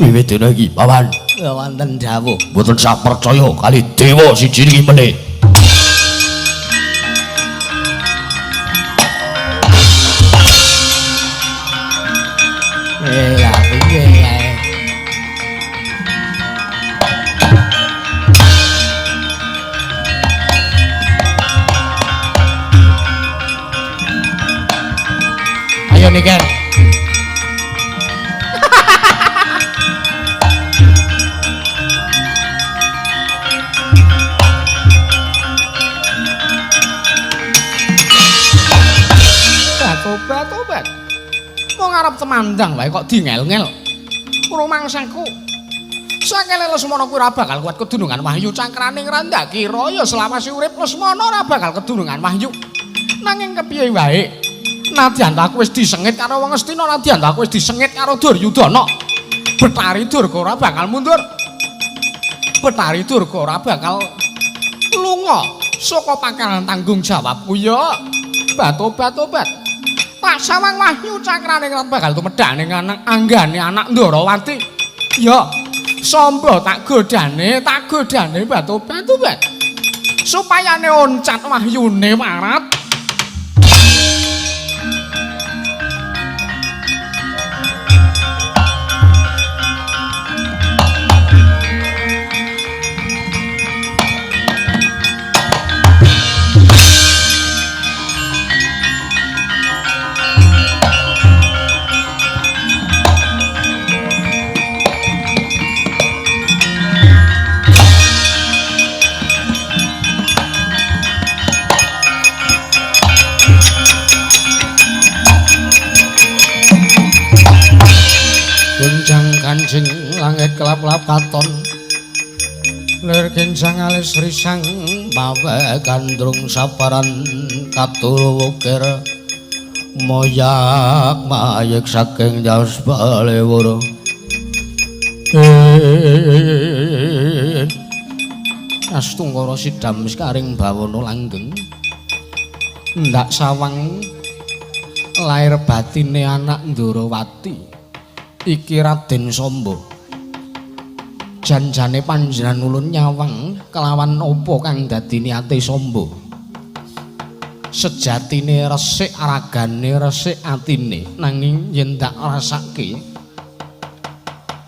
Wiwit dina iki, Paman. Wonten dawuh. Mboten sah percaya kali dewa siji niki meneh. Lah piye kae? Ayo Niken. Tobat-tobat. Wong arep temandang wae kok dingel-ngel. Rumangsaku. Sakele Lesmana kuwi ora bakal kuat kedunungan wahyu cakraning randak kira ya selawase urip Lesmana ora bakal kedunungan wahyu. Nanging kepiye wae? Nadyan aku wis disengit karo wong Astina, nadyan aku wis disengit karo Duryudana. Bathari Durga ora bakal mundur. Bathari Durga ora bakal lunga. Saka pakalan tanggung jawabku ya. Batobat-tobat. Tak sawang wahyu cakrane bakal tumedhane anak anggane anak Ndorowati. Ya, Samba tak godane batobat-tobat. Supayane oncat wahyune warat. Gonjang kanjing langit kelap-kelap katon lir kincang alis risang mawe gandrung saparan katur wukir moyak mayek saking jaos baleworo. Astungkara sidam sekaring bawana langgeng ndak sawang lair batine anak Ndorowati iki Raden Samba. Janjane panjenengan ulun nyawang kelawan apa kang dadi niate Samba. Sejatine resik ragane, resik atine, nanging yen tak rasake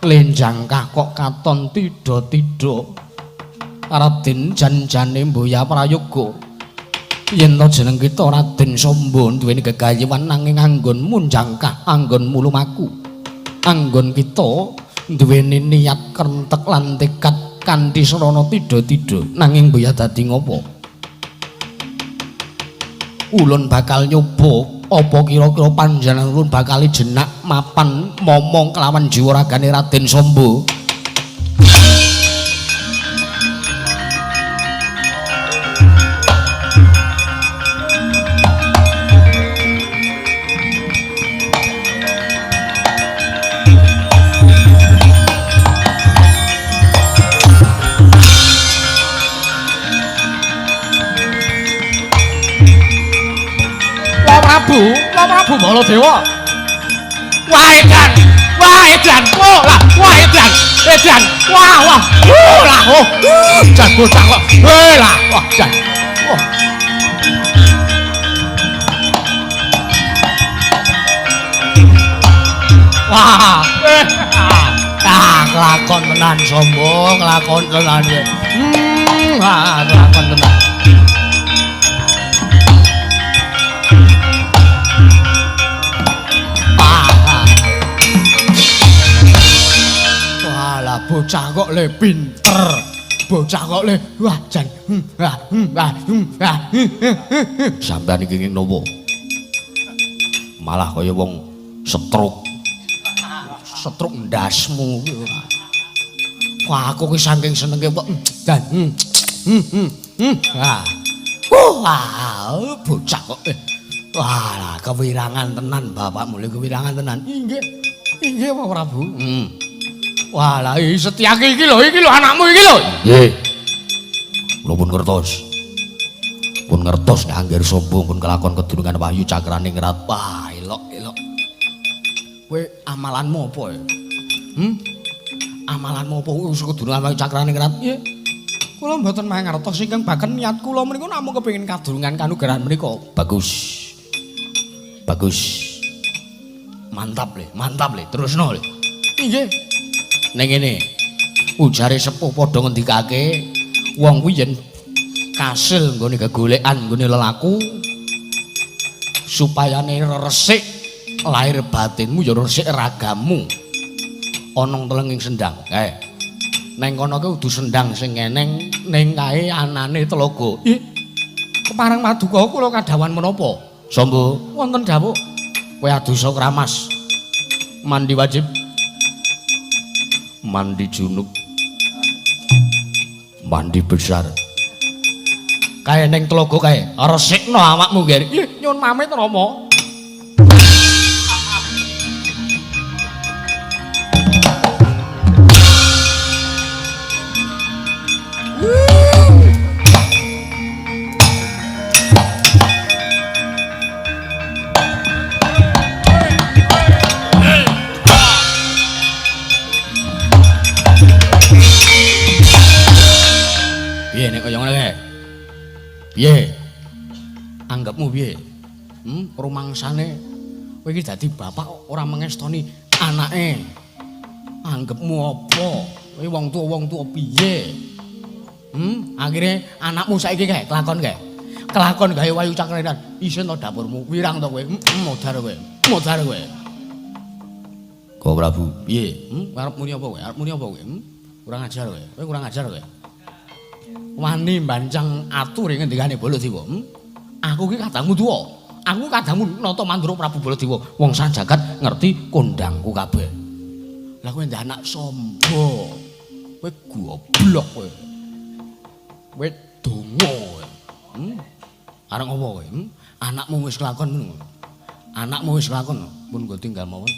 lenjangkah kok katon tidha-tidha. Raden janjane mboya prayoga. Yen to jeneng kita Raden Samba duweni gegayuhan nanging anggonmu njangkah, anggonmu lumaku. Anggon kita duweni niat krentek lan tekad kanthi srana tidha-tidha nanging mboya dadi ngopo. Ulun bakal nyoba apa kira-kira panjenengan ulun bakal jenak mapan momong kelawan jiwa ragane Raden Samba. Prabu Baladewa. Wah edan. Wah edan. Oh lah, wah edan. Edan. Wah wah. Lah oh. Jan bocah kok. Eh lah, wah jan. Oh. Wah. Ah, kelakon tenan sombong, kelakon tenan. Ah, kelakon tenan. Bocah kok le pinter. Bocah kok le wah jan. Sampeyan iki ngene nopo? Malah kaya wong stroke. Stroke ndasmu. Wah, aku ki saking senenge kok jan. Ah. Wah, bocah kok. Wah, lah kewirangan tenan bapakmu le kewirangan tenan. Inggih. Inggih Pak Prabu. Wah, lah Setyaki iki lho anakmu iki lho. Nggih. Kula pun ngertos. Pun ngertos nek angger sombong pun kelakon kedurungan wahyu cakrane ngrat. Wah, elok-elok. Kowe amalanmu apa ya? Amalanmu apa wis kedurungan wahyu cakrane ngrat? Nggih. Kula mboten mangertos ingkang baken niat kula menika namung kepengin kadurungan kanugrahan menika. Bagus. Bagus. Mantap le, mantap le. Terusno le. Nggih. Ning ngene, ujare sepuh padha ngendikake wong kuwi yen kasil nggone gegolekan nggone lelaku supayane resik lahir batinmu ya resik ragamu ana telenging sendang. Kae neng kono kuwi kudu sendang sing eneng ning kae anane telaga. Ih, kepareng paduka kula kadhawan menapa? Samba, wonten dawuh. Kowe adosa kramas. Mandi wajib. Mandi junub, mandi besar. Kae ning telaga kae, resikno awakmu ger. Ih, nyuwun pamit Rama. Piye nek kaya ngono kae? Piye? Anggapmu piye? Rumangsane kowe iki dadi bapak ora mengestoni anake. Anggapmu apa? Kowe wong tuwa piye? Akhire anakmu saiki kae kelakon kae. Kelakon gawe Wayu Cakraningrat. Isin to dapurmu, wirang to kowe. Modar kowe. Modar kowe. Kok Prabu, piye? Arep muni apa kowe? Arep muni apa kowe? Kurang ajar kowe. Kowe kurang ajar kowe. Wani mbancang atur ngendikane Baladewa. Aku ki kadangmu tuwa. Aku kadangmu nata mandura Prabu Baladewa. Wong sak jagat ngerti kondangku kabeh. Lah kowe ndak anak sombo. Kowe goblok kowe. Kowe donga kowe. Arep ngopo kowe? Anakmu wis kelakon ngono. Anakmu wis kelakon, pun nggo tinggal mawon.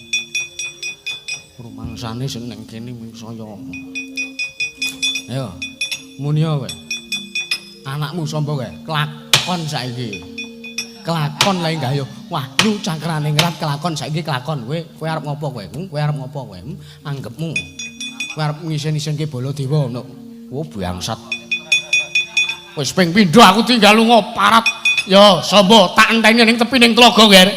Rumangsane sing nang kene saya. Ayo, muni kowe. Anakmu sombo kowe, kelakon saiki. Kelakon lha gawe Wahyu Cakraningrat kelakon saiki kelakon. Kowe kowe arep ngopo kowe? Kowe arep ngopo kowe? Anggepmu. Kowe arep ngisen-isenke Baladewa ngono. Oh bangsat. Wis ping pindho aku tinggal lunga parat. Yo, Sombo tak enteni ning tepi ning tlaga, Ger.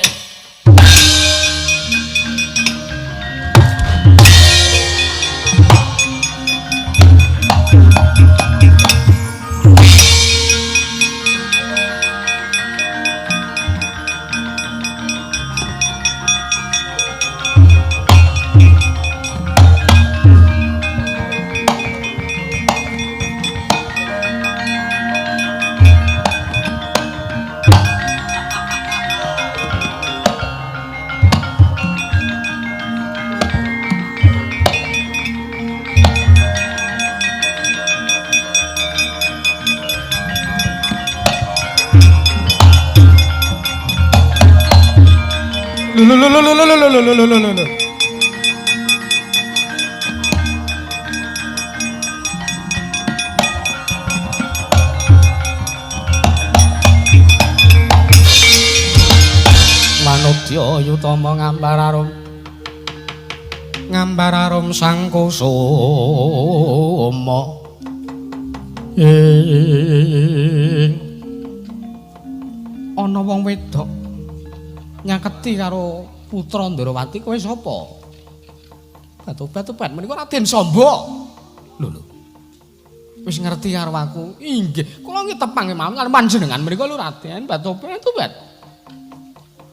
Lho. Manudya yutama ngambar arum. Ngambar arum sang kusuma. Ing ana wong wedok nyaketi karo putra Ndrawati, kowe sapa? Batu-batu menika Raden Samba. Lho lho. Wis ngerti karo aku. Inggih, kula nggih tepang mawon karo panjenengan menika lho Raden Batu-batu.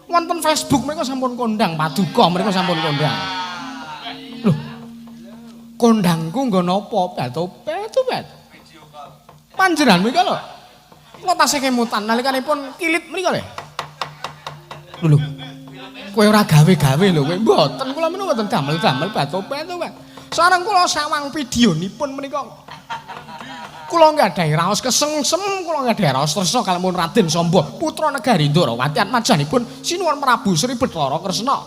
Wonten Facebook menika sampun kondang, paduka menika sampun kondang. Lho. Kondangku nggo napa? Batu-batu. Panjenengan menika lho. Kula tasih kemutan nalikanipun kilit menika lho. Lho. Kowe ora gawe-gawe lho kowe. Mboten kula menika mboten damel-damel batu-batu. Sareng kula sawang videonipun menika. Kula nggadahi raos kesengsem, kula nggadahi raos tresna kalamun Raden Samba, putra negari Ndrawati atmajanipun Sinuwun Prabu Sri Bathara Kresna.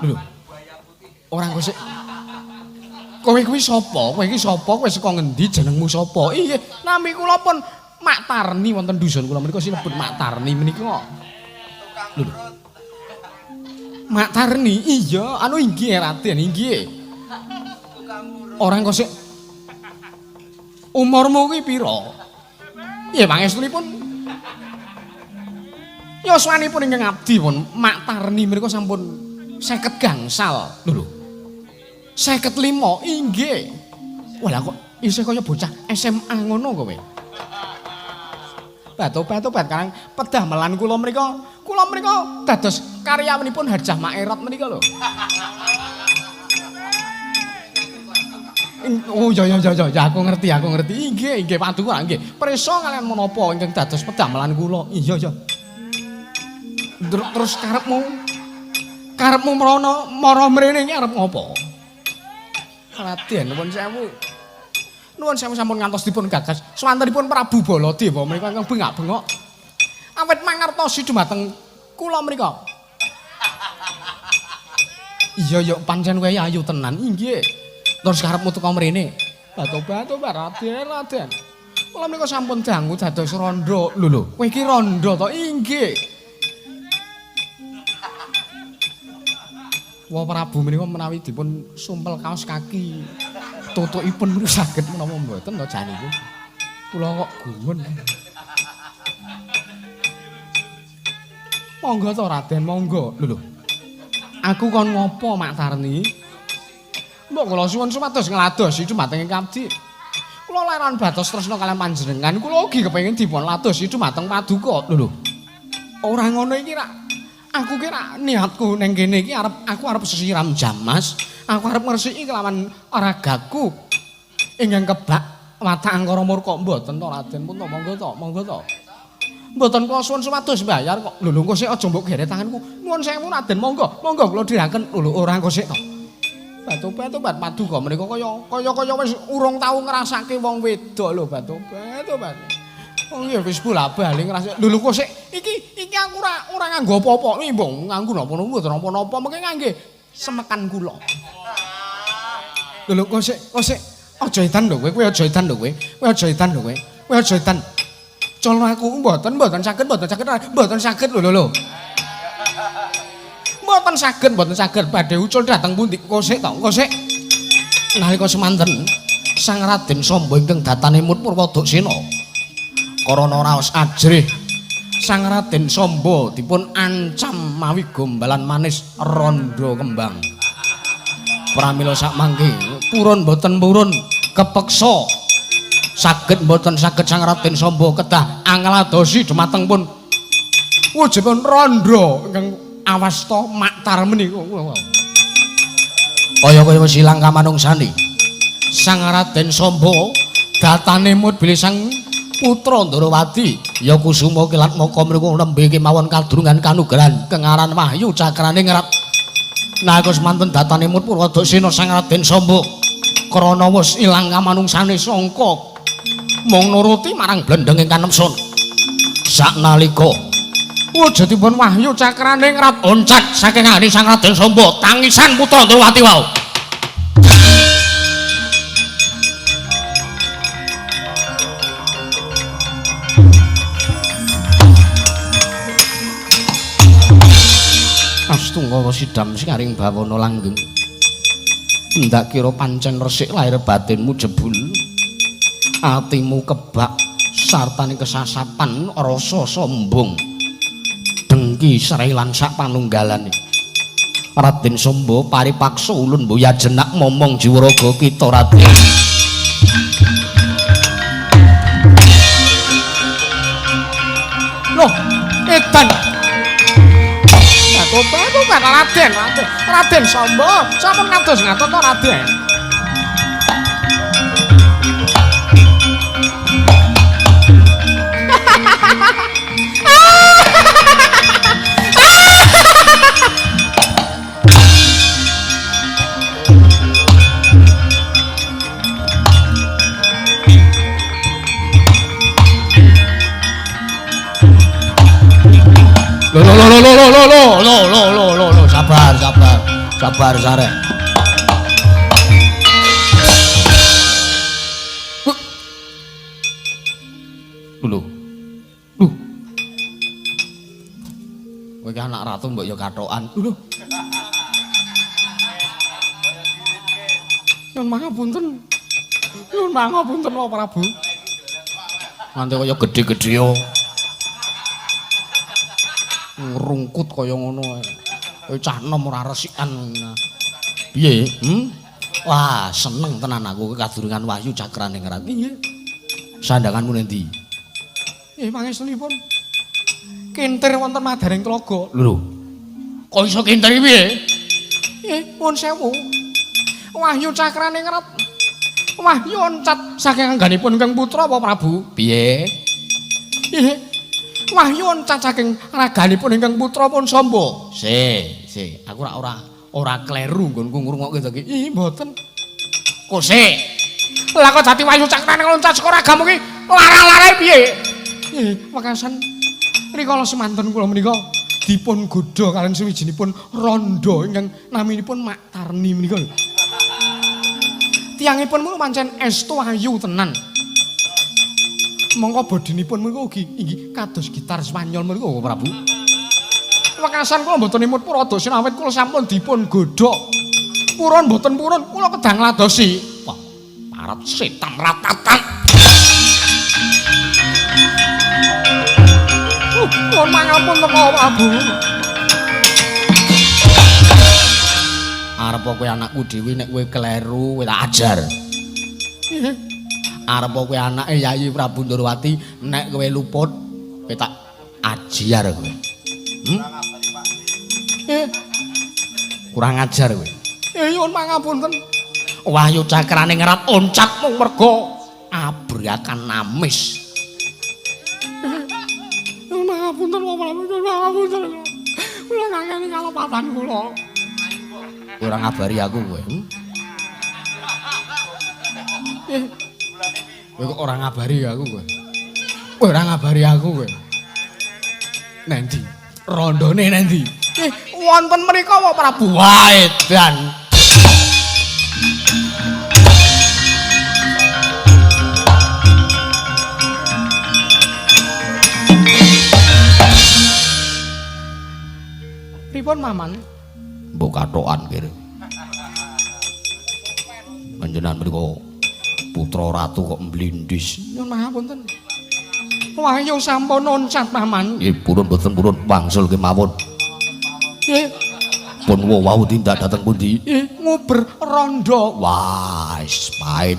Lho. Ora kok sik. Kowe kuwi sapa? Kowe iki sapa? Kowe saka ngendi? Jenengmu sapa? Inggih, nami kula pun Mak Tarni wonten dusun kula menika sinebut Mak Tarni menika. Lho. Mak Tarni, iya, anu inggih Raden, inggih. Orang kok sik umurmu kuwi pira? Iya, pangestunipun yuswanipun ingkang abdi pun Mak Tarni menika sampun 50 gangsal. Lho lho. 55 inggih. Wah, lah kok isih kaya bocah SMA ngono kowe. Batu-batu karang pedamelan kula menika, kula menika dados karyawanipun Hajah Maerot menika lho. Oh iya iya aku ngerti. Inggih inggih paduka nggih. Prisa kalian menapa ingkang dados pedamelan kula? Iya iya. Terus karepmu mrono mara mrene iki arep ngopo? Raden nuwun sewu. Nuwun sewu sampun ngantos dipun gagas swantenipun Prabu Baladewa menika ingkang bengak-bengok. Awit mangertosi dumateng kula menika. Iya ya pancen kowe ayu tenan. Inggih. Terus karepmu teko mrene. Batu-batu Raden. Kula menika sampun dangu dados rondo. Lho lho, kowe iki rondo to? Inggih. Wah Prabu menika menawi dipun sumpel kaos kaki tutukipun menika saged menapa mboten to jan iku. Kula kok gumun. Monggo to Raden, monggo. Lho lho. Aku kon ngopo Mak Tarni? Mbok kula suwun supados ngladosi dumateng ing abdi. Kula laran batos tresna kaliyan panjenengan, kula ugi kepengin dipun ladosi dumateng paduka. Lho lho. Ora ngono iki rak. Aku ki rak niatku ning kene iki arep aku arep sesiram jamas, aku arep ngresiki kelawan ragaku ingkang kebak watak angkara murka. Mboten to Raden, pun to monggo to, monggo to. Mboten kula suwun supados mbayar kok. Lho lho engko sik aja mbok geret tanganku. Nuwun sewu Raden, monggo, monggo kula dhiraken. Lho lho ora engko sik to. Batu-batu bat paduka menika kaya wis urung tau ngrasake wong wedok lho batu-batu bat. Oh nggih wis bola-bali ngrasake. Lho lho kok sik iki aku ora nganggo apa-apa. Iki mbok nganggo napa mboten napa-napa mengke ngangge semekan kula. Lho lho kok sik aja edan lho kowe, kowe aja edan lho kowe. Kowe aja edan lho kowe. Kowe aja edan. Colno aku mboten saged lho lho lho. Mboten saged badhe ucul dhateng pundi kok sik to, kok sik. Nalika semanten Sang Raden Samba ingkang datane mut Purwodaksina karana raos ajrih Sang Raden Samba dipun ancam mawi gombalan manis rondo kembang. Pramila sakmangke purun mboten purun kepeksa saged mboten saged Sang Raden Samba kedah angladosi dumateng pun wujudipun rondo ingkang awasta Mak Tarmeni. Kaya-kaya wis ilang kamanungsane Sang Raden Samba datane mut bilih sang putra Ndrawati ya Kusuma Kilatmaka mriku nembe kemawon kadrungan kanugrahan kengaran wahyu cakrane ngrat. Nalika semanten datane mut Purwodaksina Sang Raden Samba krana wis ilang kamanungsane sangka mung nuruti marang blendheng ingkang nemson. Saknalika wujudipun wahyu cakrane ngrat oncat saking ahli Sang Raden Samba tangisan putra Ndrawati wau. Astungkara sidam sikaring bawana langgeng. Ndak kira pancen resik lahir batinmu jebul. Atimu kebak sartane kesasapan rasa sombong. Dengki srei lan sak panunggalane. Raden Samba paripaksa ulun mboya jenak momong jiwa raga kita Raden. Loh, edan. Batu Raden, Raden, Raden Samba, sampun kados ngaten to Raden. Lo lo lo lo lo lo lo lo lo lo lo sabar sabar sabar sare. Lho. Lho. Kowe iki anak ratu mbok ya kathokan. Lho. Nyuwun pangapunten. Nyuwun pangapunten Pak Prabu. Nganti kaya gedhe-gedhe yo. Ngrungkut kaya ngono ae. Cah enom ora resikan. Piye? Wah, seneng tenan aku kadurungan wahyu cakrane ngrat. Nggih. Sandanganmu nendi? Nggih, pangestunipun. Kintir wonten Madaring Tlaga. Lho. Kok iso kintir piye? Nggih, nuwun sewu. Wahyu cakrane ngrat. Wahyu oncat saking angganipun Kang Putra apa Prabu? Piye? Nggih. Wahyu oncat saking raganipun ingkang putra pun Samba. Sik, aku ora kleru nggonku ngrungokke to iki. Ih, mboten. Kok sik? Lah kok dadi wahyu cakrane loncat saka ragamu ki lara-larae piye? Nggih, wekasan rikala semanten kula menika dipun godha kaliyan suwijinipun randha ingkang naminipun Mak Tarni menika lho. Tiyangipun menika pancen estu ayu tenan. Mongko bodinipun menika ugi inggih kados gitar Spanyol menika Prabu. Wekasan kula mboten imut Purwodaksina awit kula sampun dipun godhog. Purun mboten purun kula kedah ngladosi. Wah, parat setan ratatan. Nuwun pangapunten Prabu. Arep kowe anakku dhewe nek kowe kleru kowe tak ajar. Arep kowe anake Yayi Prabu Ndorowati nek kowe luput kowe tak ajar kowe. Kurang ajar kowe. Nyuwun pangapunten. Wahyu cakrane ngerat oncat mung merga abrakan amis. Nyuwun pangapunten Prabu, nyuwun pangapunten. Kula ngakeni kalepatan kula. Ora ngabari aku kowe. Kowe kok ora ngabari aku kowe. Kowe ora ngabari aku kowe. Nendi? Rondone nendi? Wonten mriku apa Prabu? Edan. Pripun Maman? Mbok kathokan kire. Panjenengan mriku putra ratu kok mblindis. Nyuwun pangapunten. Wahyu sampun oncat Paman. Nggih, purun boten purun wangsul kemawon. Nggih. Pun wau tindak dateng pundi? Nggih, nguber rondo. Wah, wis pait.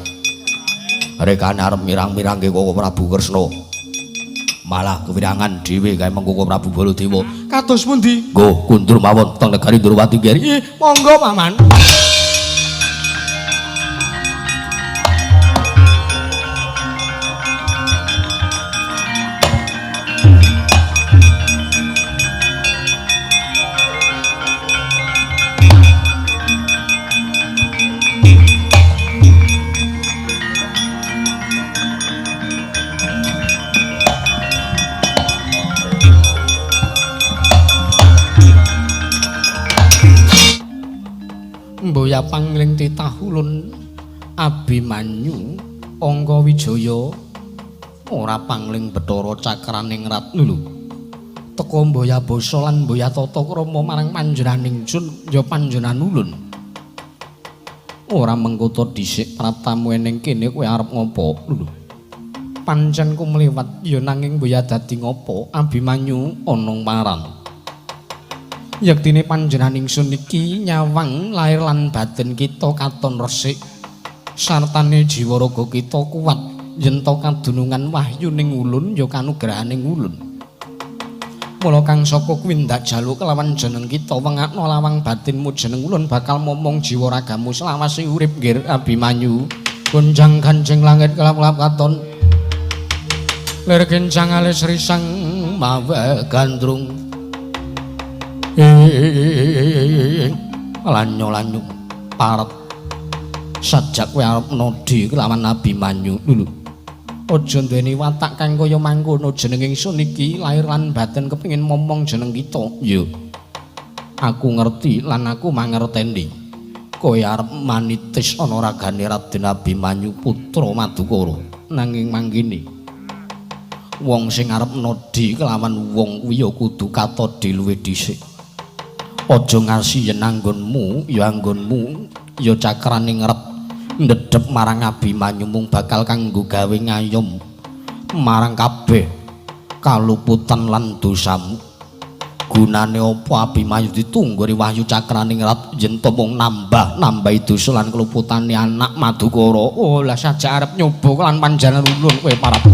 Rekane arep mirang-mirangke Koko Prabu Kresna. Malah kewirangan dhewe kae mengko Koko Prabu Baladewa. Kados pundi? Nggo kundur mawon teng negari Ndorowati nggih. Nggih, monggo Paman. Mboya pangling titah ulun Abimanyu Angka Wijaya ora pangling Bathara cakraning rat lho. Teka mboya basa lan mboya tata krama marang panjenenganing sun ya panjenengan ulun. Ora mengkota dhisik pratamu ning kene kowe arep ngopo lho. Pancen ku mliwat ya nanging mboya dadi ngopo Abimanyu ana paran. Yektine panjenengan ingsun iki nyawang lair lan batin kita katon resik sartane jiwa raga kita kuat yen to kadunungan wahyu ning ulun ya kanugrahaning ulun. Mula kang saka kuwi ndak jaluk kelawan jeneng kita wengakno lawang batinmu jeneng ulun bakal momong jiwa ragamu selawase urip nggir Abimanyu. Gonjang ganjeng langit kelap-kelap katon lir kencang alis risang mawa gandrung. Lanyo-lanyo parep sajak kowe arep nodhi kelawan Abimanyu lho. Aja duweni watak kang kaya mangkono jeneng ingsun iki lair lan batin kepengin momong jeneng kita. Iya. Aku ngerti lan aku mangerteni. Kowe arep manitis ana ragane Raden Abimanyu putra Madukara. Nanging mangkene wong sing arep nodhi kelawan wong kuwi ya kudu katodhi luwih dhisik. Aja ngasi yen anggonmu ya cakrane ngrep ndedhep marang Abimanyu mung bakal kanggo gawe ngayom marang kabeh kaluputan lan dosamu. Gunane apa Abimanyu ditungguri wahyu cakrane ngrep yen to mung nambah-nambahi dosa lan keluputane anak Madukara. Oh lah sajak arep nyoba lan panjenengan ulun kowe Prabu.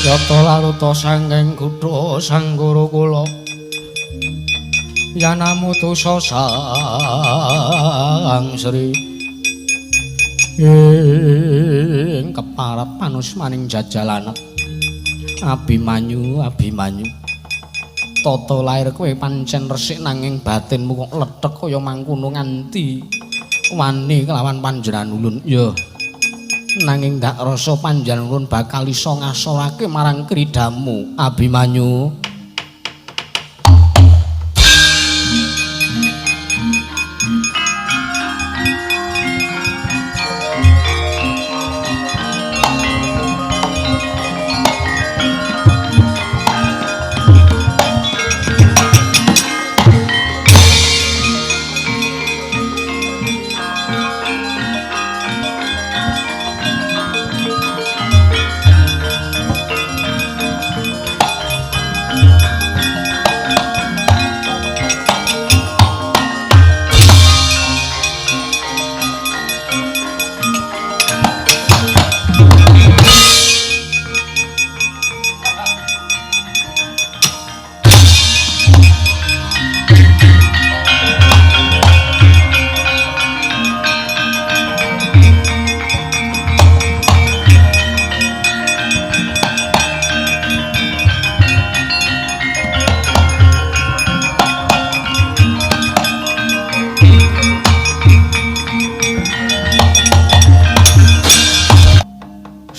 Yata laruta sanging kutha Sanggara kula yanamutusa sang Sri ing keparap panusmaning jajalanet Abimanyu Abimanyu tata lair kowe pancen resik nanging batinmu kok lethek kaya mangkono nganti wani kelawan panjenengan ulun. Ya nanging ndak rasa panjenengan ulun bakal iso ngasorake marang kridamu Abimanyu.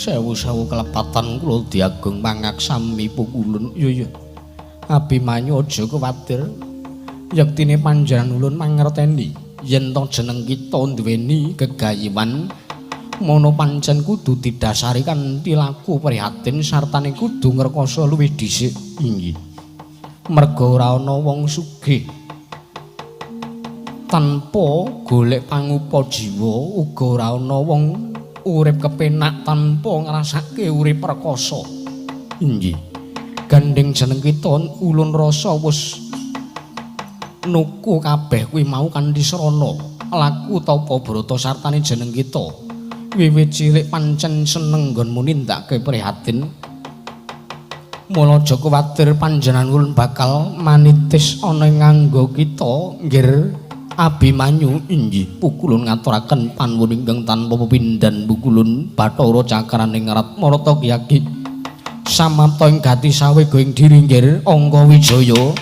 Sewu-sewu kelepatan kula diagung pangaksami pukulun. Iya iya. Abimanyu aja kuwatir. Yektine panjenengan ulun mangerteni yen to jeneng kita duweni gegayewan mono pancen kudu didhasari kanthi laku prihatin sartane kudu ngrekasa luwih dhisik. Inggih. Merga ora ana wong sugih tanpa golek pangupa jiwa, uga ora ana wong urip kepenak tanpa ngrasake urip rekasa. Inggih. Gandeng jeneng kita ulun rasa wis nuku kabeh kuwi mau kanthi srana laku tapa brata sartane jeneng kita. Wiwit cilik pancen seneng nggonmu nindakake prihatin. Mula aja kuwatir panjenengan ulun bakal manitis ana ing nganggo kita nggir Abimanyu. Inggih, pukulun ngaturaken panuwun ingkang tanpa pepindhan pukulun Bathara cakraning rat marata kiyaki samapta ing gati sawega ing diri nggir Angka Wijaya.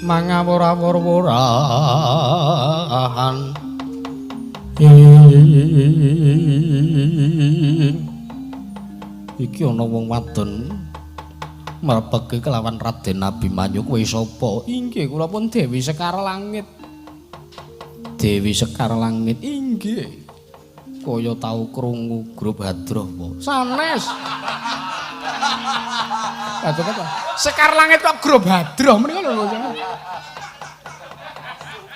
Mangawur-awur-wurahan iki ana wong wadon mrepeke kelawan Raden Abimanyu. Kowe sapa? Inggih, kula pun Dewi Sekar Langit. Dewi Sekar Langit. Inggih. Kaya tau krungu grup hadroh apa? Sanes. Apa? Sekar Langit kok grup hadroh menika lho.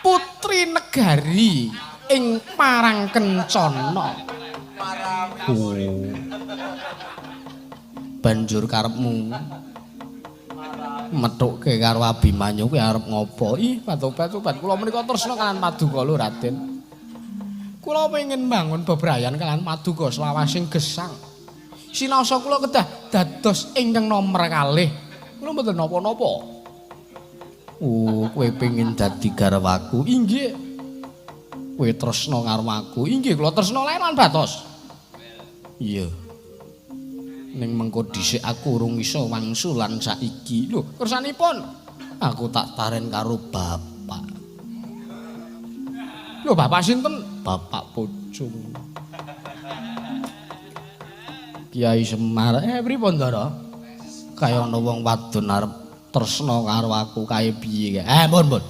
Putri negari ing Parangkencana. Oh. Banjur karepmu methukke karo Abimanyu kuwi arep ngopo? Ih, patobat-tobat kula menika tresna kalian paduka lho Raden. Kula pengin bangun bebrayan kalian paduka selawasing gesang. Sinaosa kula kedah dados ingkang nomer kalih. Kula mboten napa-napa. Oh, kowe pengin dadi garwaku? Inggih. Kowe tresna karo aku? Inggih, kula tresna lair lan batos. Iya. Ning mengko dhisik aku urung iso wangsulan saiki. Lho, kersanipun aku tak taren karo bapak. Lho bapak sinten? Bapak Pocung. Kiai Semar. Pripun Ndara? Kaya ana wong wadon arep tresna karo aku kae piye kae? Mun, mun.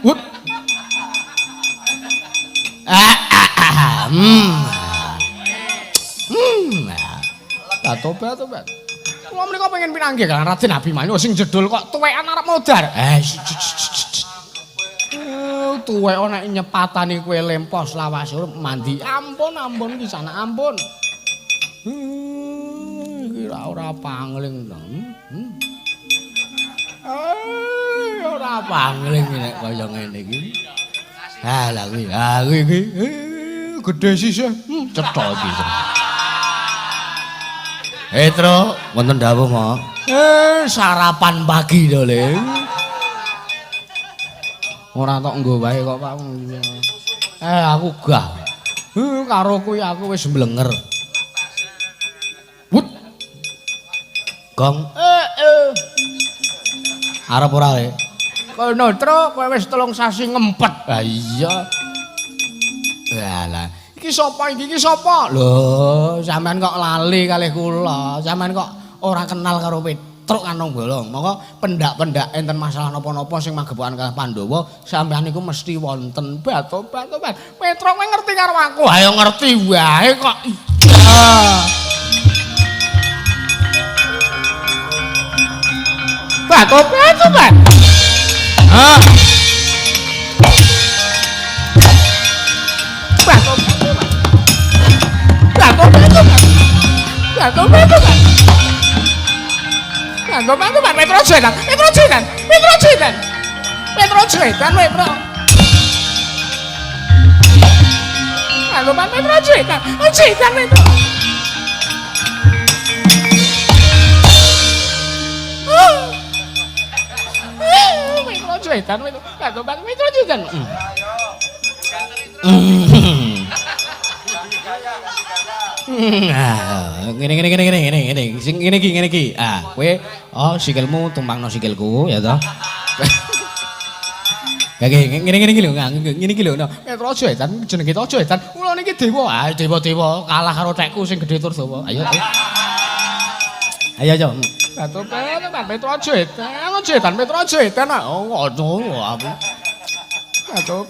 Wut. Tobat, tobat. Kula menika pengen pinanggih karo Raden Abimanyu sing jedul kok tuwekan arep modar. Tuwek nek nyepatani kowe lempos lawas urip mandi. Ampun, ampun kisana ampun. Iki ora pangling to. Ora pangling nek kaya ngene iki. Ha lah kuwi, ha kuwi iki gedhe sisih, cetha iki. Tru, wonten dawuh, Mak. Sarapan pagi to, Le. Ora tok nggo wae kok, Pak. Aku gah. Karo kuwi aku wis mblenger. Wut. Gong. Arep ora, Le? Kono, Tru, kowe wis 3 sasi ngempet. Ha iya. Lah. Iki sapa iki? Iki sapa? Lho, sampean kok lali kalih kula. Sampean kok ora kenal karo Petruk Kanong Bolong. Monggo pendak-pendak enten masalah napa-napa sing magepokan kalih Pandhawa, sampean niku mesti wonten. Batobat, Petruk kowe ngerti karo aku? Ayo ngerti wae kok. Batobat. Hah. Ngene. Sing ngene iki. Ah, kowe oh sikilmu tumpangno sikilku ya toh. Oke, ngene iki lho, ngene iki lho. Petro Edan jenenge Aja Edan. Kula niki dewa. Ah, dewa-dewa kalah karo tekku sing gedhe tur dawa. Ayo. Ayo, ayo. Petro Aja Edan, Aja Edan, Petro Aja Edan. Oh, ngono aku. Petro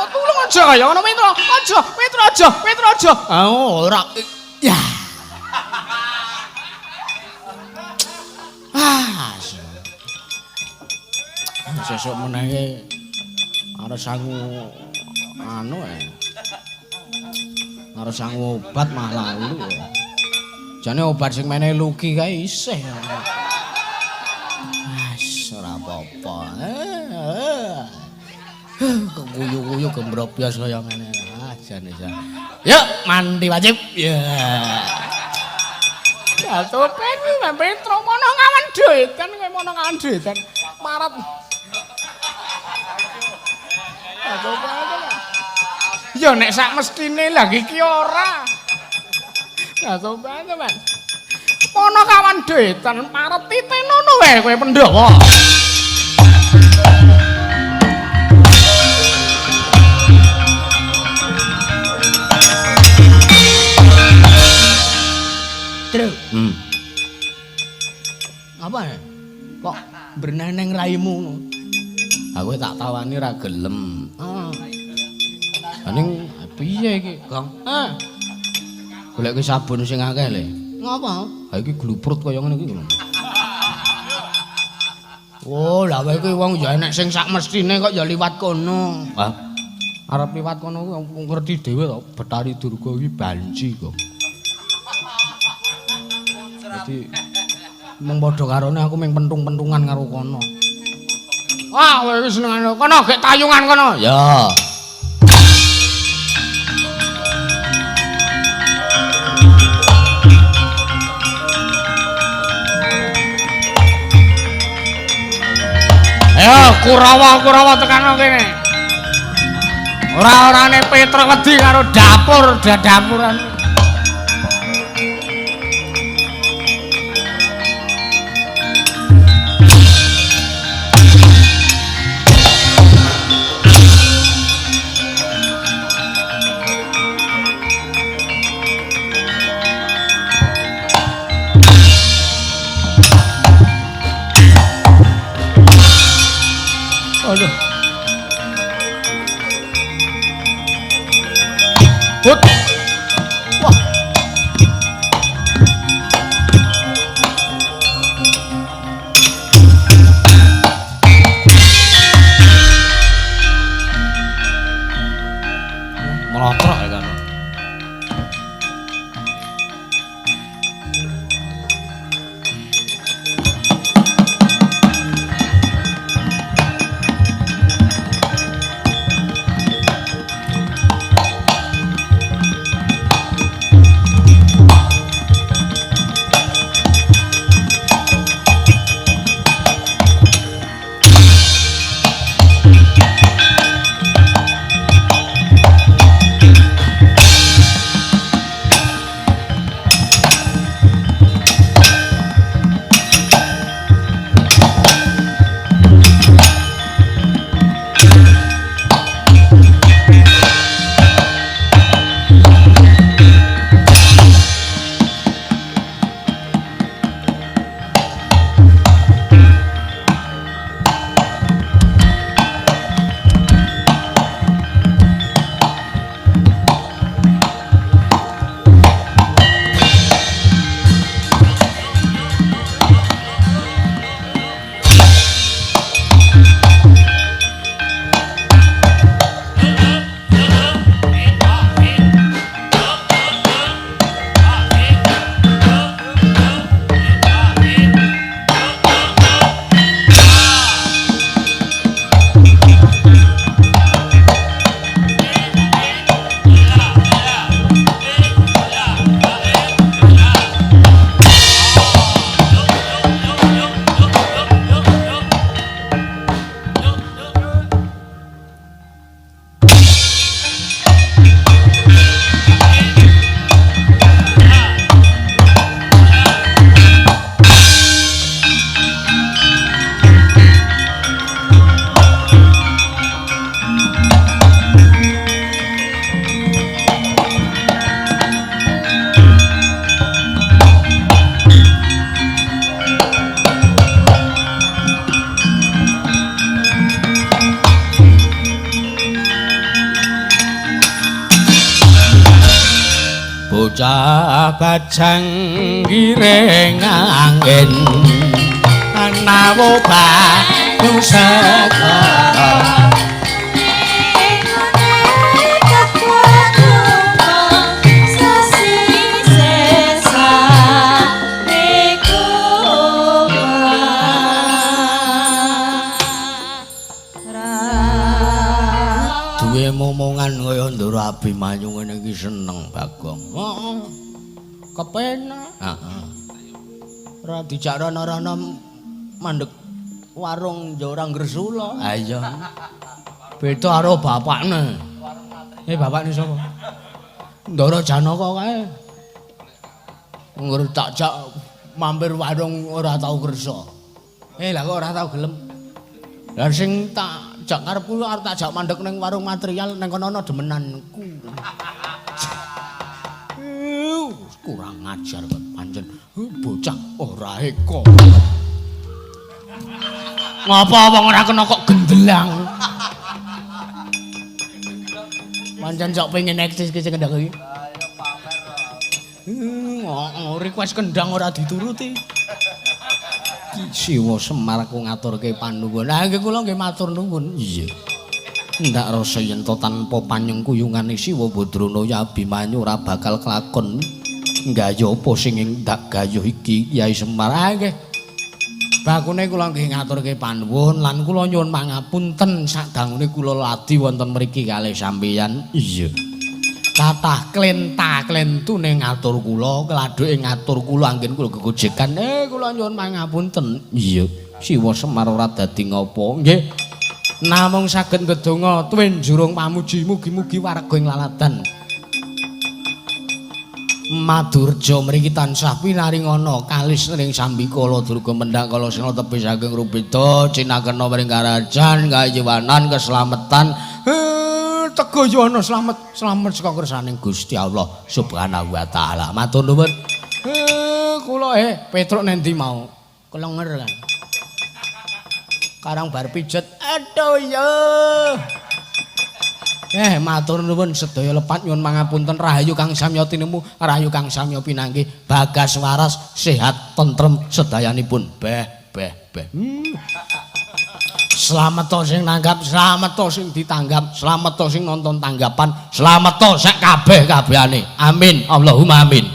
tulung aja kaya ngono Petro. Aja, Petro aja, Petro aja. Ah, ora. Ya. Ah. Sesuk meneh arep sangu anu Arep sangu obat mah lalu. Jane obat sing menehi Luki kae isih. Ah, ora apa-apa. Keguyu-guyu gembrobyos kaya ngene. Ah, jane jan. Yuk, mandi wajib. Ya. Ya topen Petro mono ngawan duitan kowe mono ngawan duitan. Maret. Ya nek sak mestine lah iki ora. Ya topen teman. Mono kawan duitan maret titenono wae kowe Pandhawa. Tru. Apa ya? Kok breneneng raimu? Aku tak tawani ra gelem. Ah. Ning piye iki, Gong? Ah. Goleki sabun sing akeh le. Ngapa? Ha iki gluprut kaya ngene iki lho. Oh, lha kowe iki wong ya enek sing sak mestine kok ya liwat kono. Hah? Arep liwat kono kuwi ngerti dhewe to, Betari Durga iki banci kok. Dadi mung padha karone aku mung pentung-pentungan karo kono. Wah, kowe iki senengane kono gek tayungan kono. Ya. Ayo Kurawa-Kurawa tekan kene. Ora-orane Petruk wedi karo dapur dadapuran. Aduh. Put. Wah. Melotrok ya kan. Bocah bajang giring angin nawo banyu segara. Duwe momongan kaya Ndara Abimanyu ngene iki seneng Bagong. Heeh. Kepenak. Heeh. Ora dijak rono-rono mandek warung ya ora ngresula. Ha iya. Beda karo bapakne. Bapakne sapa? Ndara Janaka kae. Ngger tak jak mampir warung ora tau kersa. Lah kok ora tau gelem. Lah sing tak jak karepku arep tak jak mandek ning warung material ning kono ana demenanku. Kurang ajar kok pancen bocah ora eko. Ngapa wong ora kena kok gendelang. Pancen sok pengen eksis ki sing kendang iki. Request kendang ora dituruti. Siwa Semar ku ngaturke panuwun. Lah nggih kula nggih matur nuwun. Iya. Ndak rasa yen to tanpa panyengkuyungane Siwa Badrana ya Abimanyu ora bakal kelakon nggayuh apa sing ndak gayuh iki Kyai Semar. Ah nggih. Bakune kula nggih ngaturke panuwun lan kula nyuwun pangapunten sadangune kula ladi wonten mriki kalih sampeyan. Iya. Kathah klenta-klentune ngatur kula, keladhuke ngatur kula anggen kula gegojekan. Kula nyuwun pangapunten. Iya, Siwa Semar ora dadi ngapa. Nggih. Namung saged ndedonga tuwin jurung pamuji mugi-mugi warga ing laladan Madurja mriki tansah pinaringana kalis ring sambikala durga mendhak kala sena tebih saking rubeda cinakena mring karajan kayiwanan keslametan. Tegayana slamet slamet saka kersaning Gusti Allah Subhanahu wa taala. Matur nuwun. Kula Petruk nendi mau? Kelenger kan. Karang bar pijet. Aduh ya. Matur nuwun sedaya lepat nyuwun pangapunten rahayu kang samya tinemu, rahayu kang samya pinanggih, bagas waras, sehat, tentrem sedayanipun. Beh, beh, beh. Slamet to sing nanggap, slamet to sing ditanggap, slamet to sing nonton tanggapan, slamet to sak kabeh-kabehane. Amin. Allahumma amin.